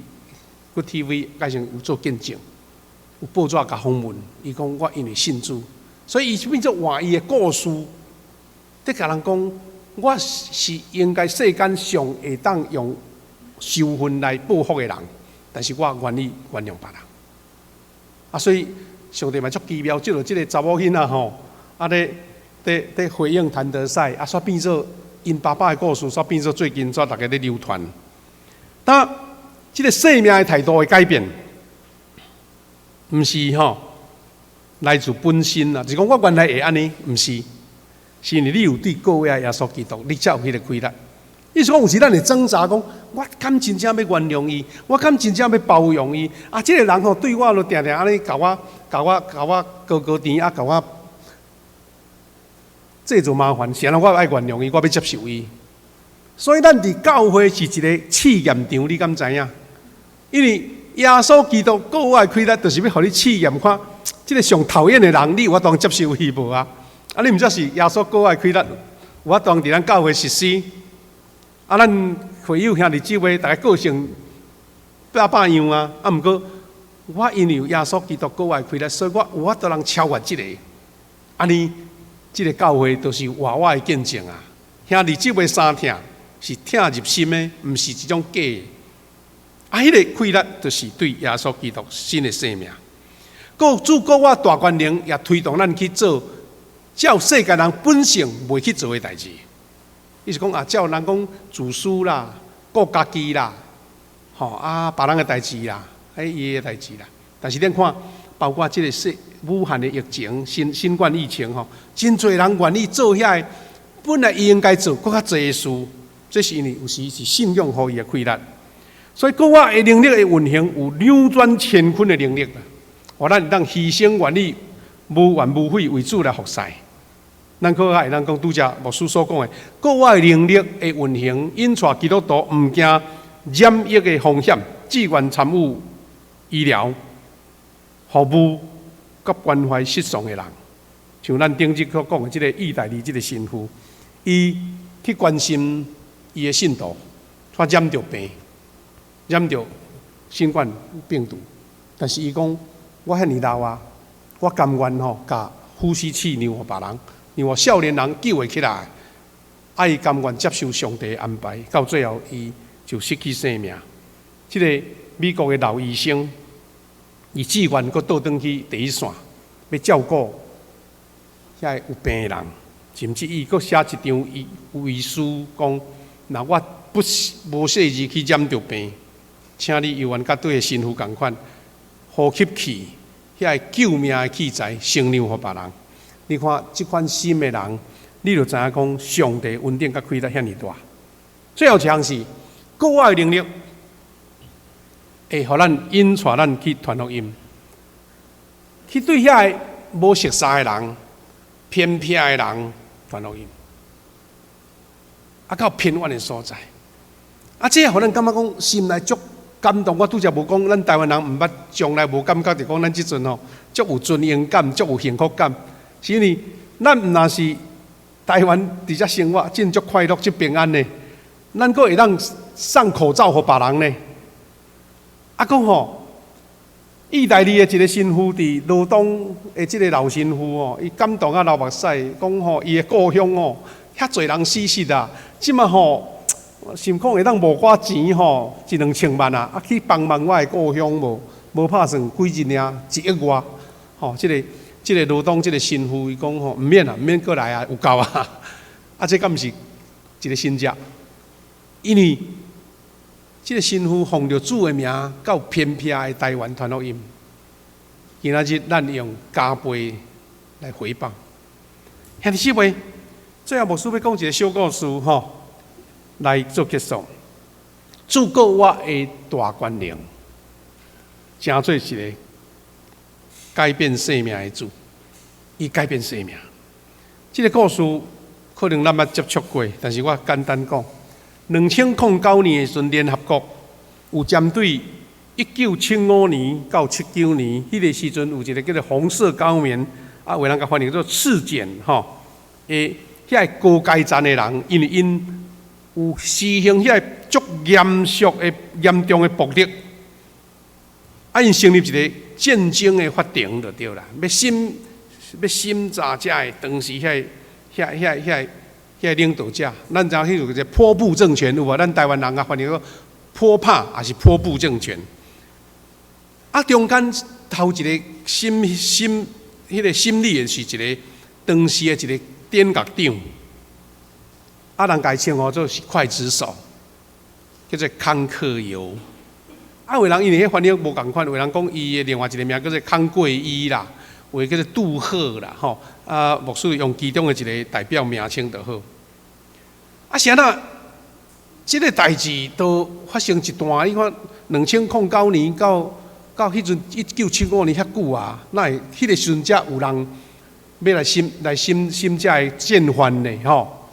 TV 改成有做見證，有報紙共訪問，伊講我因為信主，所以伊變做換伊的故事，佇共人講。我是應該世間上會當用仇恨來報復的人，但是我願意原諒別人。啊，所以上帝嘛足奇妙，藉著這個查某囡仔吼，啊咧咧回應譚德塞，啊，煞變做𪜶爸爸的故事，煞變做最近煞逐家咧流傳。但這個生命的態度的改變，毋是吼來自本身啦，就是講我原來會按呢，毋是。是因為你有對過活耶穌基督，你才有彼個氣力。意思講有時咱會掙扎，講我敢真正欲原諒伊，我敢真正欲包容伊？啊，這個人吼對我都定定按呢，共我、共我、共我高高甜啊，共我製造麻煩，啥人我愛原諒伊，我欲接受伊。所以咱佇教會是一個試驗場，你敢知影？因為耶穌基督過活的氣力，就是欲予你試驗看，這個上討厭的人，你有法度接受伊無啊？啊！你毋才是耶穌過活的氣力，有法度佇咱教會實施。啊，咱會友兄弟姊妹，逐家個性百百樣啊。啊，毋過我因為有耶穌基督過活的氣力，所以我有法度通超越這個。按呢，這個教會就是活活的見證啊。兄弟姊妹相疼是疼入心的，毋是一種假的。啊，彼個氣力就是對耶穌基督新的生命。閣主過活大權能也推動咱去做。照世界人本性袂去做的代誌，伊是講啊，照人講自私啦、顧家己啦，吼啊，別人的代誌啦，彼伊的代誌啦。但是恁看，包括這個世武漢的疫情、新冠疫情吼，真濟人願意做遐个本來伊應該做閣較濟的事，這是因為有時是信仰予伊的氣力。所以過活的能力的運行有扭轉乾坤的能力啦，予咱會當犧牲願意無怨無悔為主來服侍。咱閣較會當講拄才牧師所講的，過活的能力的運行，引帶基督徒毋驚染疫的風險，志願參與醫療服務，佮關懷失喪的人。像咱頂日所講的這個意大利這個神父，伊去關心伊的信徒，煞染著病，染著新冠病毒，但是伊講我遐爾老啊，我甘願吼，共呼吸器讓予別人。讓少年人救會起來，啊！伊甘願接受上帝的安排，到最後伊就失去生命。這個美國的老醫生，伊志願閣倒轉去第一線，欲照顧遐個有病的人，甚至伊閣寫一張遺遺書，講：若我不無細膩去染著病，請你猶原佮對个神父仝款，呼吸器遐個救命的器材先讓予別人。你看這款心的人，你就知影講上帝恩典佮氣力遐爾大。最後一項是過活的能力，會予咱引帶咱去傳福音，去對遐個無熟似的人、偏僻的人傳福音，啊，到偏遠的所在，啊，這個予咱感覺講心內足感動。我拄才無講，咱台灣人毋捌，從來無感覺著講咱這陣吼足有尊榮感，足有幸福感。是因為咱毋若是台灣佇遮生活，真足快樂、足平安的，咱閣會當送口罩予別人呢？啊，閣吼，意大利的一个神父佇羅東的這个老神父吼，伊感動啊流目屎，講吼伊的故鄉吼，遐濟人死死啊，這馬吼想講會當募寡錢吼，一兩千萬啊，啊去幫忙我的故鄉無？無拍算幾日爾，一億外，吼，這个羅東這个神父伊講吼，毋免啊，毋免閣來啊，有夠啊！啊，這敢毋是一个神跡？因為這个神父奉著主的名到偏僻的台灣傳福音，今仔日咱用加倍來回報。兄弟姊妹，最後牧師欲講一个小故事吼，來做結束。主過我的大權能，成做一个改變生命的主，伊改變生命。這个故事可能咱捌接觸過，但是我簡單講。2009年的時陣，聯合國有針對1975年到79年彼个時陣，有一个叫做紅色高棉，啊，有人共翻譯做赤柬吼，的遐個高階層的人，因為𪜶有施行遐個足嚴肅的嚴重的暴力，啊，𪜶成立一个戰爭的法庭就對啦，欲審查遮个當時遐個遐遐遐遐領導者，咱知影彼有一个波布政權有無？咱台灣人啊，翻譯做波帕，抑是波布政權。啊，中間頭一个審審彼个審理的是一个當時的一個典獄長，啊，人共伊稱呼做是劊子手，叫做康克尤。啊，有人因為彼翻譯無仝款，有人講伊的另外一个名叫做康貴伊啦，有的叫做杜赫啦，吼。啊，牧師用其中的一个代表名稱就好。啊，是按怎？這个代誌都發生一段，你看2009年到彼陣1975年遐久啊，哪會彼个時陣才有人欲來審來審審遮个戰犯呢？吼，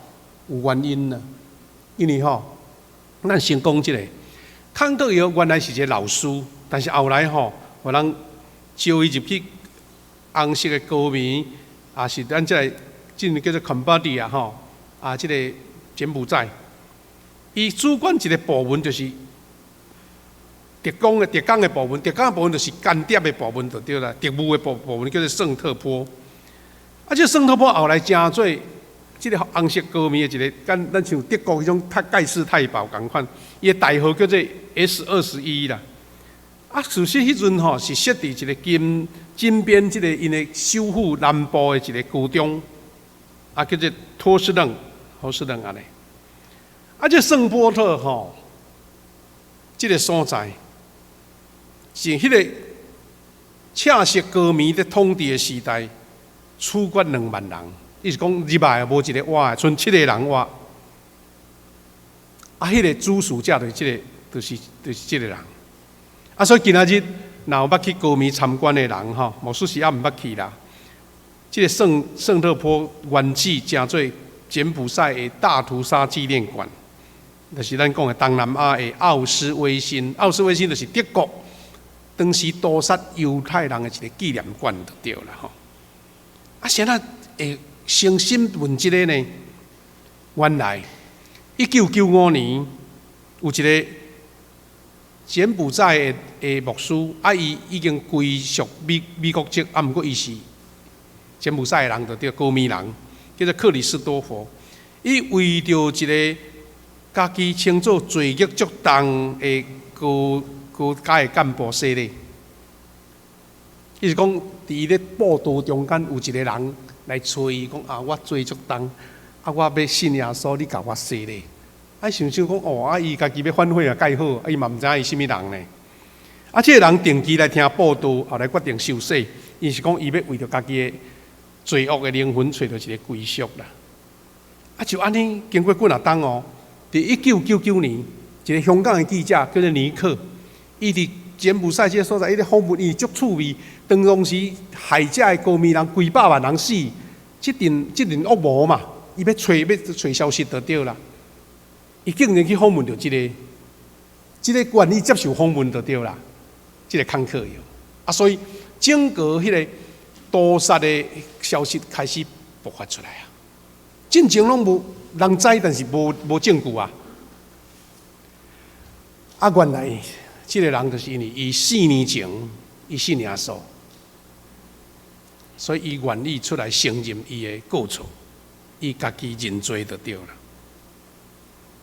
有原因啦。因為吼，咱先講這个康克尤原來是一个老師，但是後來吼，予人招伊入去紅色的高棉，也是咱這个這个叫做 Cambodia 吼，啊，這个柬埔寨，伊主管一个部門就是特工的特工的部門，特工的部門就是間諜的部門就對啦，特務的部門叫做聖特波。啊，這聖特波後來成做這个紅色高棉的一个，敢咱像德國彼種蓋世太保仝款，伊的代號叫做 S21啦。啊，事實彼陣吼是設佇一个金金邊這个𪜶的首府南部的一个高中，啊，叫做托斯楞，托斯楞按呢。啊，這聖波特吼，這个所在是彼个赤色高棉佇統治的時代，處決2萬人，伊是講入來無一个活的，賰七个人活。啊，彼个主事者就是這个，就是這个人。啊，所以今仔日若有捌去高棉參觀的人吼，牧師是猶毋捌去啦。這个聖特波原址成做柬埔寨的大屠殺紀念館，就是咱講的東南亞的奧斯威辛。奧斯威辛就是德國當時屠殺猶太人的一個紀念館就對啦吼。啊，啥人會先審問這个呢？原來1995年有一个柬埔寨的牧師，啊，伊已經歸屬美國籍，啊，毋過伊是柬埔寨的人，就對高棉人，叫做克里斯多佛。伊為著一个家己稱做罪孽足重的高高階的幹部洗禮，伊是講佇伊咧佈道中間有一个人來揣伊講啊，我罪足重，啊，我欲信耶穌，你共我洗禮。啊，想想講哦，啊，伊家己欲反悔也蓋好，啊，伊嘛毋知影伊啥物人呢。啊，這个人定期來聽佈道，後來決定受洗，伊是講伊欲為著家己的罪惡的靈魂揣著一个歸宿啦。啊，就按呢，經過幾若冬哦，佇1999年，一个香港的記者叫做尼克，伊佇柬埔寨這个所在，伊咧訪問，伊足趣味。當時害遮的高棉人幾百萬人死，這陣惡魔嘛，伊欲揣消息就對啦。伊竟然去訪問著這个，這个願意接受訪問就對啦。這个康克尤啊，所以整個彼个屠殺的消息開始爆發出來啊！進前攏無人知，但是無證據啊！啊，原來這个人就是因為伊4年前伊信耶穌，所以伊願意出來承認伊的過錯，伊家己認罪就對啦。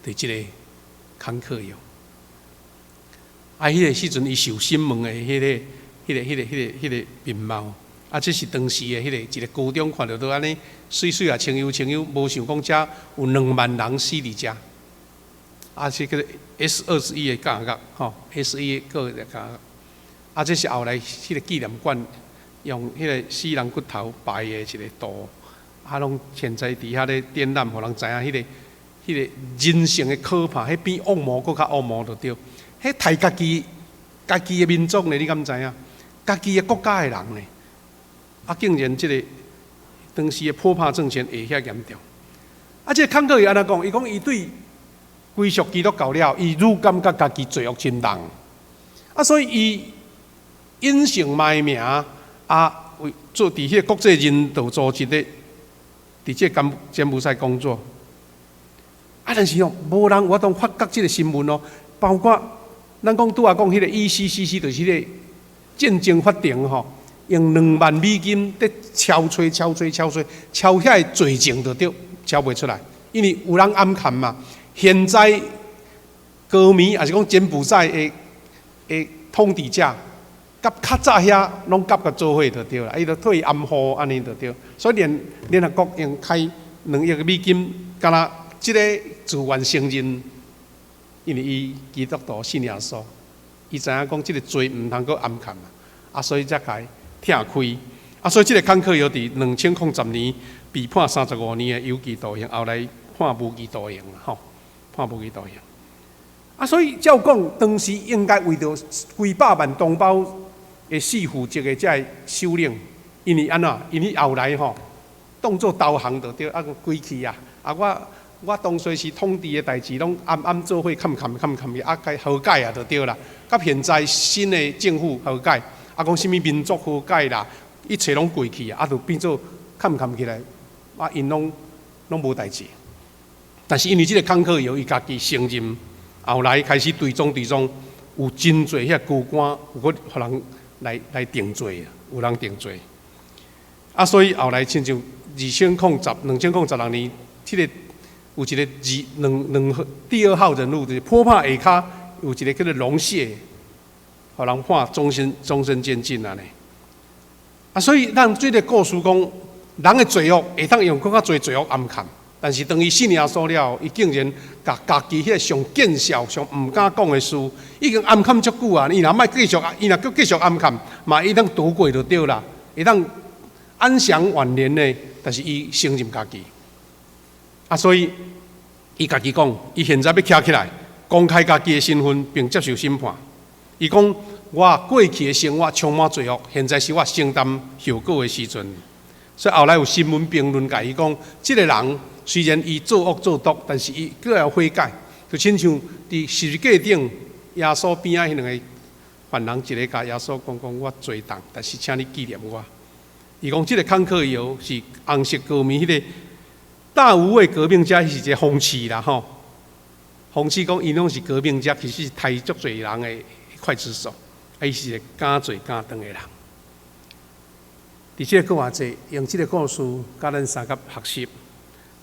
佇這个康克勇，啊，彼个時陣伊受審問的彼个、彼个、彼个、彼个、彼个面貌，啊，這是當時的彼个一个高中看著都按呢媠媠啊，清幽清幽，無想講遮有2萬人死佇遮。啊，是叫做 S21的監獄，吼，S1個的監獄。啊，這是後來彼个紀念館用彼个死人骨頭擺的一个圖，啊，攏現在佇遐咧展覽，予人知影彼个、彼个人性的可怕，彼比惡魔閣較惡魔就對。彼刣家己、家己的民族呢？你敢知影？家己的國家的人呢？啊，竟然這个當時的普帕政權會遐嚴重。啊，這个康克伊按怎講？伊講伊對歸屬基督教了，伊愈感覺家己罪惡深重，啊，所以伊隱姓埋名啊，為做佇彼个國際人道組織咧，佇這個柬埔寨工作。啊，但是哦，無人有法度發覺這个新聞哦，包括咱講拄仔講彼个 ECCC，就是彼个戰爭法庭吼，用2萬美金佇抄揣、抄揣、抄揣、抄遐个罪證就對，抄袂出來，因為有人暗崁嘛。現在高棉抑是講柬埔寨的統治者，佮較早遐攏佮佮做伙就對啦，伊就替伊掩護按呢就對，所以連聯合國用開2億美金，敢若這个自願承認，因為伊基督徒信耶穌，伊知影講這个罪毋通閣掩崁啊，所以才共伊拆開。啊，所以這个康克藥佇2010年被判35年的有期徒刑，後來判無期徒刑啦，吼。判無期徒刑。啊，所以照講，當時應該為著幾百萬同胞的死負責的這个首領，因為按怎？因為後來吼，當做投降就對，啊，歸去啊。啊，我當初是統治的代誌，攏暗暗做伙，崁崁崁崁去，啊，該和解啊，就對啦。佮現在新的政府和解，啊，講啥物民族和解啦，一切攏過去啊，啊，就變做崁崁起來，啊，𪜶攏無代誌。但是因為這个康克藥，伊家己承認，後來開始追蹤追蹤，有真濟遐高官有閣予人來定罪，有人定罪。啊，所以後來親像2016年，這个有一个二兩兩號第二號人物，就是普帕下跤有一个叫做龍蟹，予人判終身監禁按呢。啊，所以咱這个故事講，人的罪惡會當用閣較濟罪惡掩崁。但是當伊信耶穌了後，伊竟然共家己彼个上見笑、上毋敢講的事，已經掩崁足久啊！伊若莫繼續，伊若閣繼續掩崁，嘛會當逃過就對啦，會當安享晚年呢。但是伊承認家己，啊，所以伊家己講，伊現在欲徛起來，公開家己的身份，並接受審判。伊講：我過去的生活充滿罪惡，現在是我承擔後果的時陣。所以後來有新聞評論共伊講，這个人雖然伊作惡作毒，但是伊閣會悔改，就親像佇十字架頂耶穌邊仔彼兩个犯人，一个共耶穌講講我罪重，但是請你紀念我。伊講這个康克藥是紅色革命彼个大無畏革命家，是一个諷刺啦吼。諷刺講𪜶攏是革命者，其實是刣足濟人的劊子手，啊，伊是一个敢做敢當的人。佇這个復活節，用這个故事佮咱相佮學習。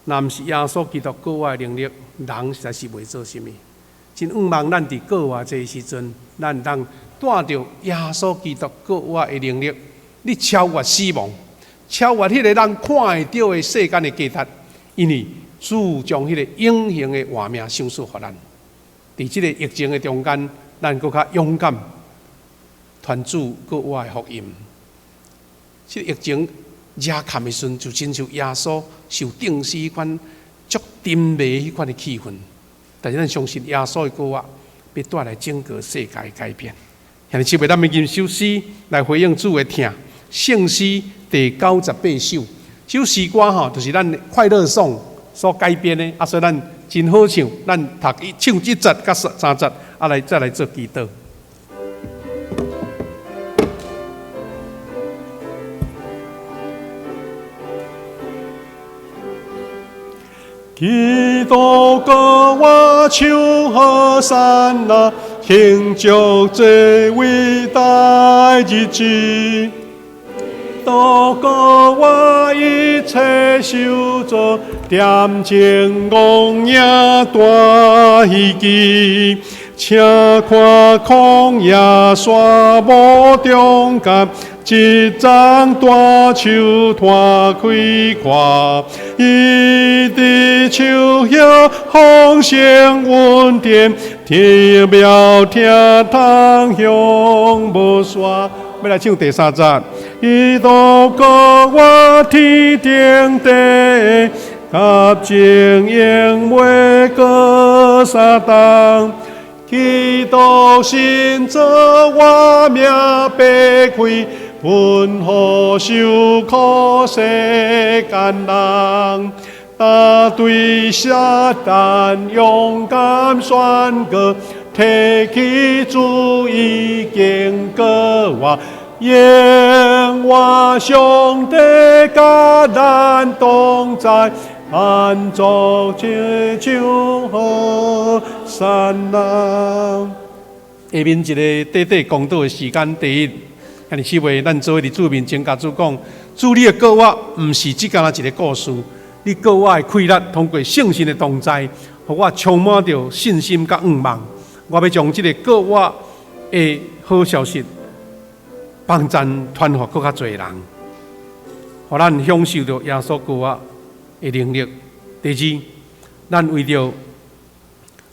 若毋是耶穌基督復活的能力，人實在是袂做啥物。真向望咱佇復活節的時陣，咱通帶著耶穌基督復活的能力，你超越死亡，超越彼个咱看會著的世間的價值，因為主將彼个永恆的活命賞賜予咱。佇這个疫情的中間，咱閣較勇敢傳主復活的福音。這个疫情惹崁的時陣，就親像耶穌受釘死彼款足沉迷彼款的氣氛。但是咱相信耶穌的復活，欲帶來整個世界的改變。現在，請咱們吟首詩來回應主的疼。聖詩第98首，這首詩歌吼，就是咱快樂頌所改編的，啊，所以咱真好唱，咱讀一唱一節佮三節，啊，來再來做祈禱。基督告我唱和散那，慶祝這偉大日子。基督告我一切受造，恬靜戇影大喜記。請看曠野沙漠中間，一叢大樹拖開看，伊佇樹葉豐盛恩典，天廟聽通向無煞。欲來唱第三節，基督膏我天頂地，甲精英袂過三冬。基督新造我命白開，吩咐受苦世間人，打對撒旦勇敢宣告，提起主已經過我，耶和華上帝佮咱同在。按作這唱和散那。下面一个短短講道的時間，第一，兄弟姊妹，咱做伙佇主面前共主講，主你的告我，毋是只干焦一个故事，你告我的氣力，通過聖神的同在，予我充滿著信心佮向望。我欲將這个告我的好消息，幫贊傳予閣較濟人，予咱享受著耶穌告我的能力。第二，咱為著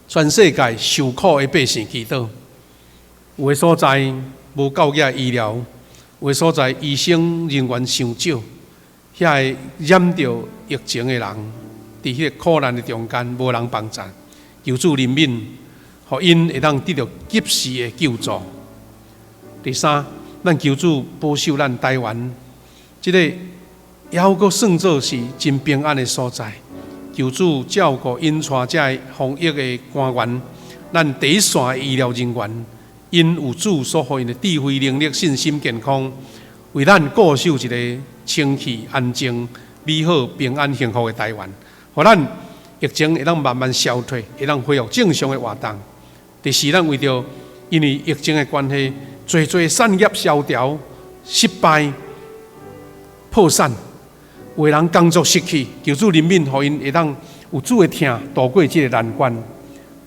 全世界受苦的百姓祈禱，有的所在無夠額醫療，有的所在醫生人員傷少，遐個染著疫情的人，佇彼個苦難的中間無人幫贊，求主憐憫，予𪜶會當得著及時的救助。第三，咱求主保守咱台灣，這个猶閣算做是真平安的所在，求主照顧𪜶帶這个防疫的官員，咱第一線的醫療人員，𪜶有主所予𪜶的智慧、能力、信心、健康，為咱固守一个清氣、安靜、美好、平安、幸福的台灣，予咱疫情會當慢慢消退，會當恢復正常的活動。第四，咱為著因為疫情的關係，濟濟產業蕭條、失敗、破產。有的人工作失去，求主憐憫，予𪜶會當有主的疼渡過這个難關。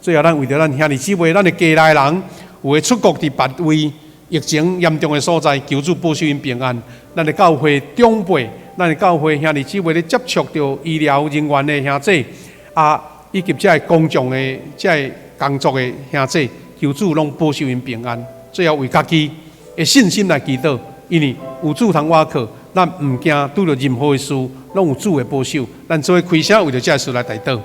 最後，咱為著咱兄弟姊妹，咱的家內人，有的出國佇別位疫情嚴重的所在，求主保守𪜶平安。咱的教會長輩，咱的教會兄弟姊妹咧接觸著醫療人員的兄弟，啊，以及這个公眾的這个工作的兄弟，求主攏保守𪜶平安。最後為家己的信心來祈禱，因為有主通倚靠。咱毋驚拄著任何的事，攏有主的保守。咱做伙開聲為著這个事來代禱。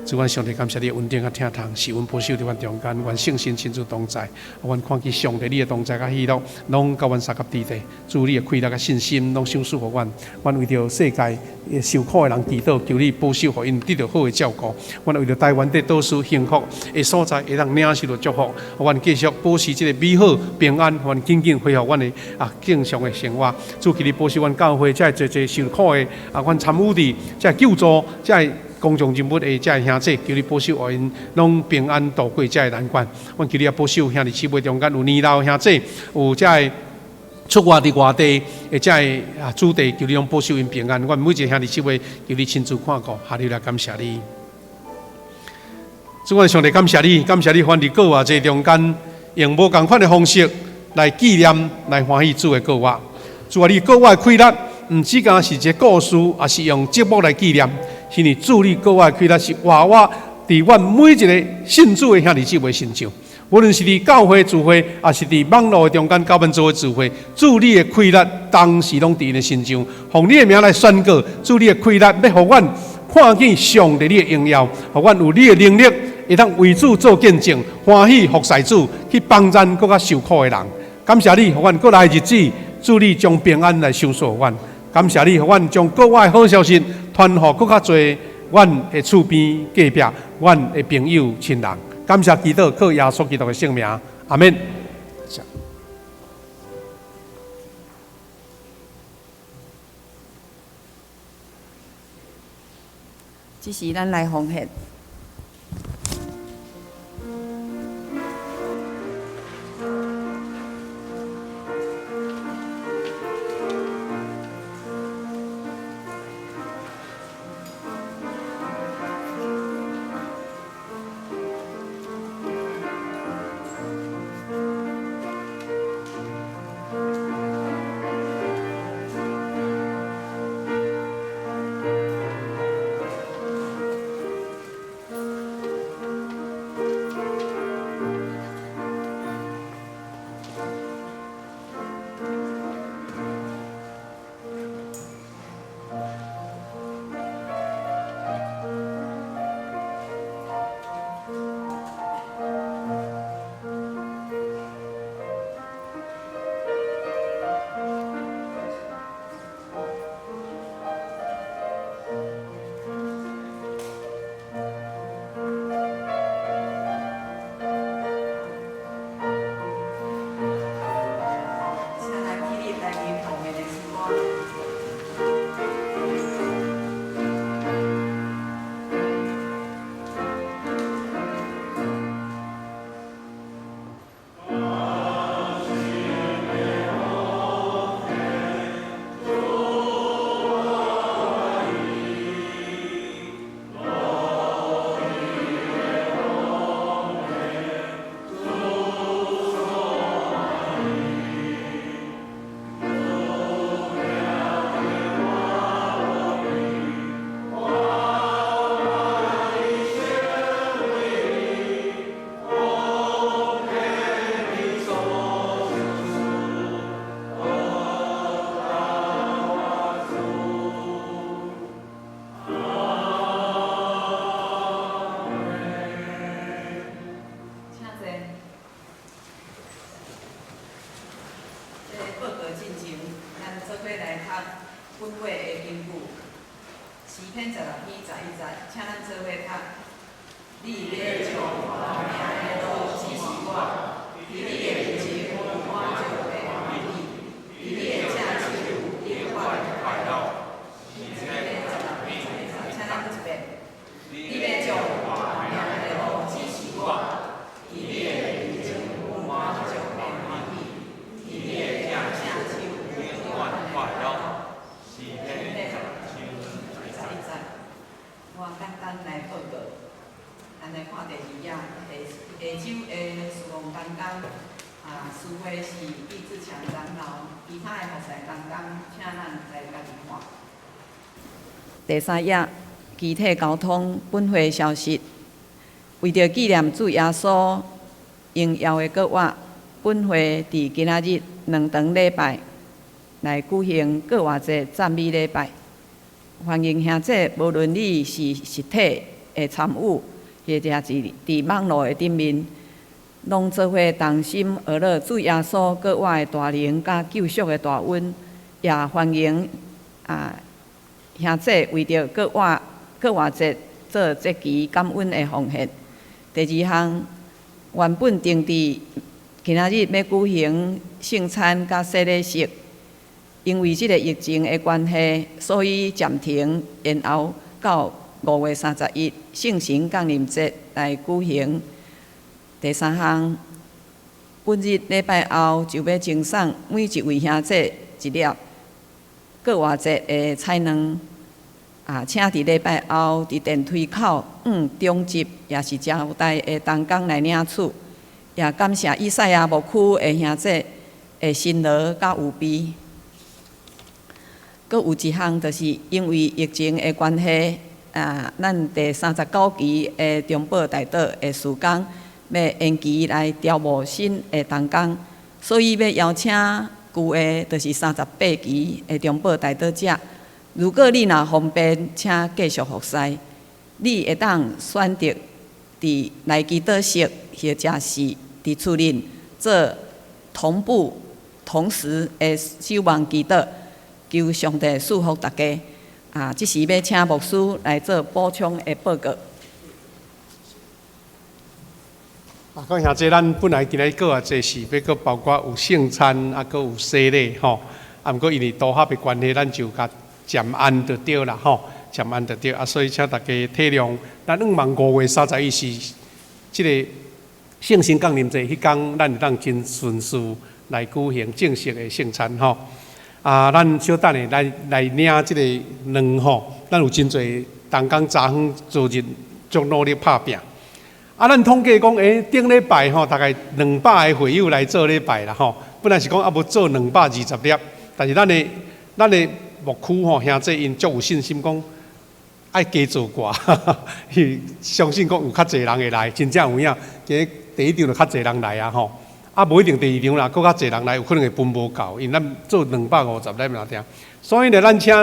主，阮上帝感謝你的恩典佮疼痛，賜阮保守佇阮中間，願聖神親自同在，阮看見上帝你的同在佮喜樂，攏佮阮相佮佇咧。主你的氣力佮信心，攏賞賜予阮。阮為著世界受苦的人祈禱，求你保守，予𪜶得著好的照顧。阮為著台灣這島嶼幸福的所在，會當領受著祝福。予阮繼續保持這个美好平安，予阮緊緊恢復阮的啊正常的生活。主求你保守阮教會，這濟濟受苦的啊，阮參與佇這救助這公眾人物的這个兄弟，求你保守，予𪜶攏平安度過這个難關。阮求你也保守兄弟姊妹中間有年老兄弟，有這个出外佇外地的這个啊子弟，求你攏保守𪜶平安。阮每一个兄弟姊妹，求你親自看顧，哈利路亞，感謝你。主，阮上帝感謝你，感謝你，予阮佇復活節中間用無仝款的方式來紀念、來歡喜主的復活。主啊，你復活的氣力，毋只干是一个故事，也是用節目來紀念。是你主你復活的氣力是活活佇阮每一个信主的兄弟姊妹身上。無論是佇教會聚會，抑是佇網路的中間，佮阮做伙聚會，主你的氣力當時攏佇𪜶的身上，奉你的名來宣告，主你的氣力欲予阮看見上帝你的榮耀，予阮有你的能力，會當為主做見證，歡喜服侍主，去幫贊閣較受苦的人。感謝你，予阮閣來日子，主你將平安來賞賜阮。感謝你，予阮將國外的好消息傳予閣較濟阮的厝邊隔壁、阮的朋友親人。感謝祈禱，靠耶穌基督的聖名，阿們。這時咱來奉獻。請咱起立來吟奉獻的詩歌。請坐。這个報告進前，咱做伙來讀本會的經句，詩篇16篇11節，請咱做伙讀。你欲將大名的路指示我，佇你的面前有滿足的歡喜，佇你的正手有永遠的快樂。詩篇16篇11節，請咱閣一遍。你欲將大名的路指示我，佇你的面前有滿足的歡喜，佇你的正手有永遠的快樂。詩篇11節，我簡單來報告。咱來看第二頁，下下週的事奉同工，司會是易志強長老，其他的服侍同工，請咱來家己看。第三頁，肢體溝通本會消息，為著紀念主耶穌榮耀的復活，本會佇今仔日兩堂禮拜來舉行復活節讚美禮拜。歡迎兄弟，無論你是實體的參與，或者是佇網路的頂面，攏做伙同心學樂主耶穌復活的大能佮救贖的大恩，也歡迎兄弟為著復活節做節期感恩的奉獻。第二項，原本定佇今仔日欲舉行聖餐佮洗禮式，因為這个疫情的關係，所以暫停延後到5月31聖神降臨節來舉行。第三項，本日禮拜後就欲贈送每一位兄弟一粒復活節的彩卵，請佇禮拜後佇電梯口向長執也是招待的同工來領取。也感謝以賽亞牧區的兄弟的辛勞佮預備。閣有一項，就是因為疫情的關係，咱第39期的中保代禱的事工欲延期來招募新的同工，所以欲邀請舊的，就是38期的中保代禱者。如果你若方便，請繼續服侍，你會當選擇佇內祈禱室，或者是佇厝裡做同步同時的守望祈禱，求上帝賜福大家。這時欲請牧師來做補充的報告。講兄弟，咱本來今日閣活節是欲閣包括有聖餐，閣有洗禮吼。毋過因為拄合的關係，咱就共暫按就對啦吼。暂按就對啊，所以請大家體諒。咱向望5月31是這个聖神降臨節，彼工咱會當真順序來舉行正式的聖餐吼。啊，咱小等下來來領這个卵吼，咱有真濟同工早昏昨日足努力拍拚。啊，咱統計講，頂禮拜吼，大概200个會友來做禮拜啦吼。本來是講啊，無做220粒，但是咱的牧區吼，兄弟𪜶足有信心講，愛加做寡，伊相信講有較濟人會來，真正有影，今日第一場就較濟人來啊吼。啊，無一定第二場啦，閣較濟人來，有可能會分無夠，因為咱做250粒爾定。所以呢，咱請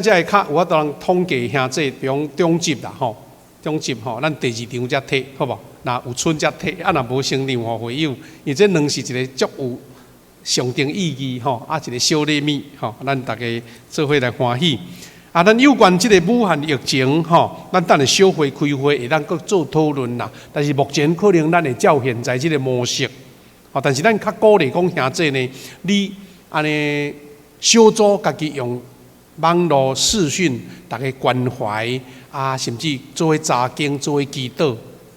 這个較有法度人統計兄弟，比如講中級啦吼。中級吼，咱第二場才提，好無？若有剩才提，啊，若無先讓予會友，因為這卵是一个足有象徵意義吼，啊，一个小禮物吼，咱逐家做伙來歡喜。啊，咱有關這个武漢疫情吼，咱等下小會開會會當閣做討論啦。但是目前可能咱會照現在這个模式，吼，但是咱較鼓勵講兄弟呢，你按呢小組家己用網路視訊，逐家關懷。啊，甚至做伙查經、做伙祈禱，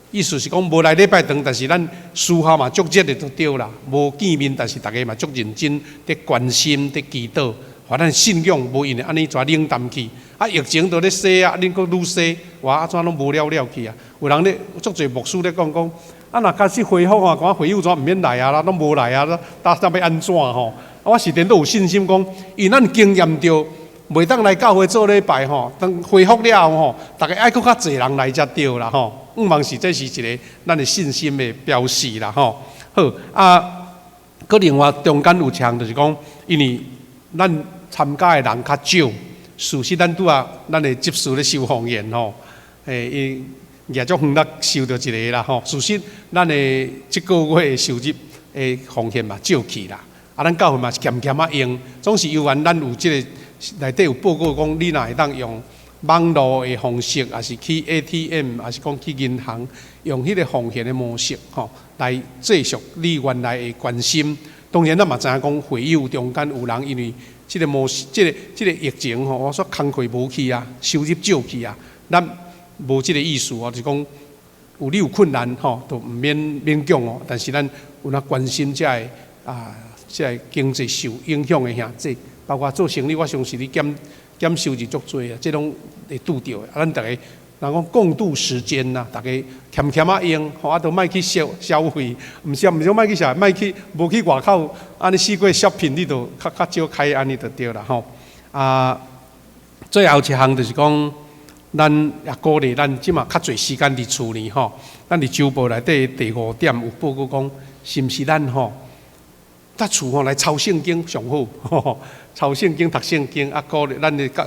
意思是講無來禮拜堂，但是咱私下嘛足熱的就對啦。無見面，但是逐家嘛足認真佇關心、佇祈禱，予咱信仰無因為按呢跩冷淡去。啊，疫情都咧洗啊，恁閣愈洗，哇，按怎攏無了了去啊？有人咧足濟牧師咧講講，啊，若假使恢復啊，講會友怎毋免來啊啦，攏無來啊，打算欲按怎吼？啊，我是颠倒有信心講，因為咱經驗著。袂當來教會做禮拜吼，當恢復了後吼，逐家愛閣較濟人來才對啦吼。向望是這是一个咱的信心的標示啦吼。好啊，閣另外中間有一項就是講，因為咱參加的人較少，事實咱拄仔咱的執事咧收奉獻吼，伊舉足遠才收著一个啦吼。事實咱的這个月的收入的奉獻嘛少去啦，啊，咱教會嘛是儉儉仔用，總是猶原咱有這个。內底有報告講，你若會當用網路的方式，抑是去 ATM，抑是講去銀行，用彼个奉獻的模式，吼，來繼續你原來的關心。當然，咱嘛知影講，會友中間有人因為這个模式，這个疫情吼，我說工課無去啊，收入少去啊，咱無這个意思哦，就是講有你有困難吼，都毋免勉強哦。但是咱有哪關心這个啊，這个經濟受影響的兄弟。包括做生意，我相信你減減收入足濟啊，這攏會拄著的。啊，咱逐家人講共度時艱啦，逐家儉儉仔用，吼啊，都莫去消消費，毋是毋是莫去消，莫去無去外口，按呢四界 shopping，你就較較少開按呢就對啦吼。啊，最後一項就是講，咱也鼓勵咱這馬較濟時間佇厝裡吼，咱佇週報內底第五點有報告講，是毋是咱吼？佇厝吼來抄聖經上好，抄聖經、讀聖經，啊，鼓勵咱的教，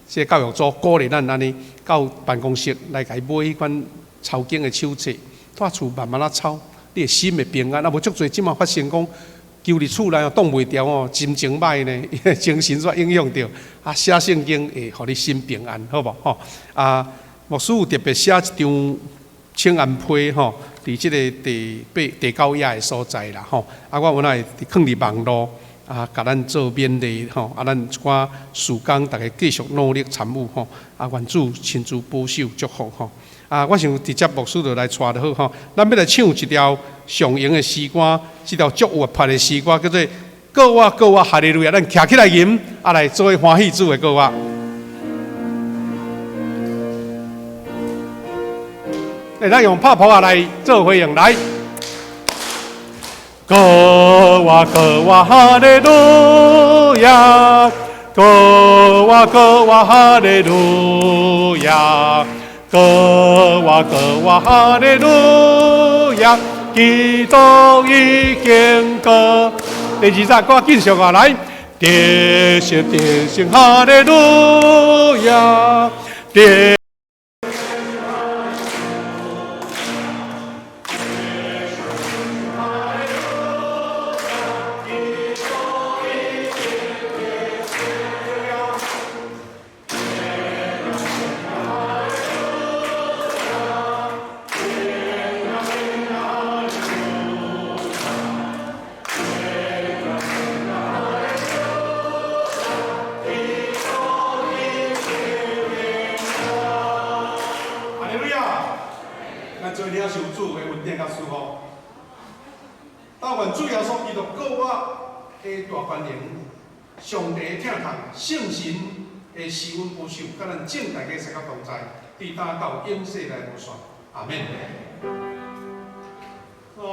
這个教育組鼓勵咱按呢到辦公室來共伊買彼款抄經的手冊，佇厝慢慢仔抄，你的心會平安。啊，無足濟這馬發生講，勼佇厝內哦，擋袂牢哦，心情歹呢，精神煞影響著。啊，寫聖經會予你心平安，好無吼？啊，牧師有特別寫一張請安批吼，佇這个第八、第九頁的所在啦吼。啊，我有哪會囥佇網路啊，共咱做勉勵吼。啊，咱一寡事工，逐家繼續努力參與吼。啊，願主親自保守祝福吼。啊，我想直接牧師就來帶就好吼。咱欲來唱一條上型的詩歌，這條足活潑的詩歌，叫做《過活過活哈利路亞》。咱徛起來吟，啊，來做伙歡喜主的過活。欸，咱用拍噗仔來做回應，來。過活過活哈利路亞，過活過活哈利路亞，過活過活哈利路亞，基督已經過。第二節歌繼續啊，來。得勝得勝哈利路亞，得。佮祝福。但願主耶穌基督閣我的大權能，上帝的疼痛，聖神的施恩保守，佮咱眾大家相佮同在，直到到永世來無煞。阿門。阿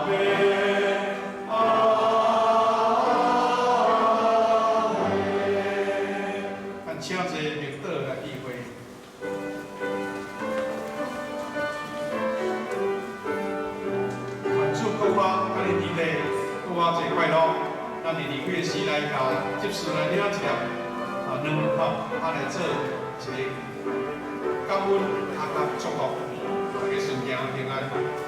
門，阿門。咱請坐默禱來聚會。願主閣我佮恁弟弟，閣我濟快樂。咱佇離開的時來共執事來領一粒啊卵吼，啊來做一個感恩啊佮祝福，大家順行平安。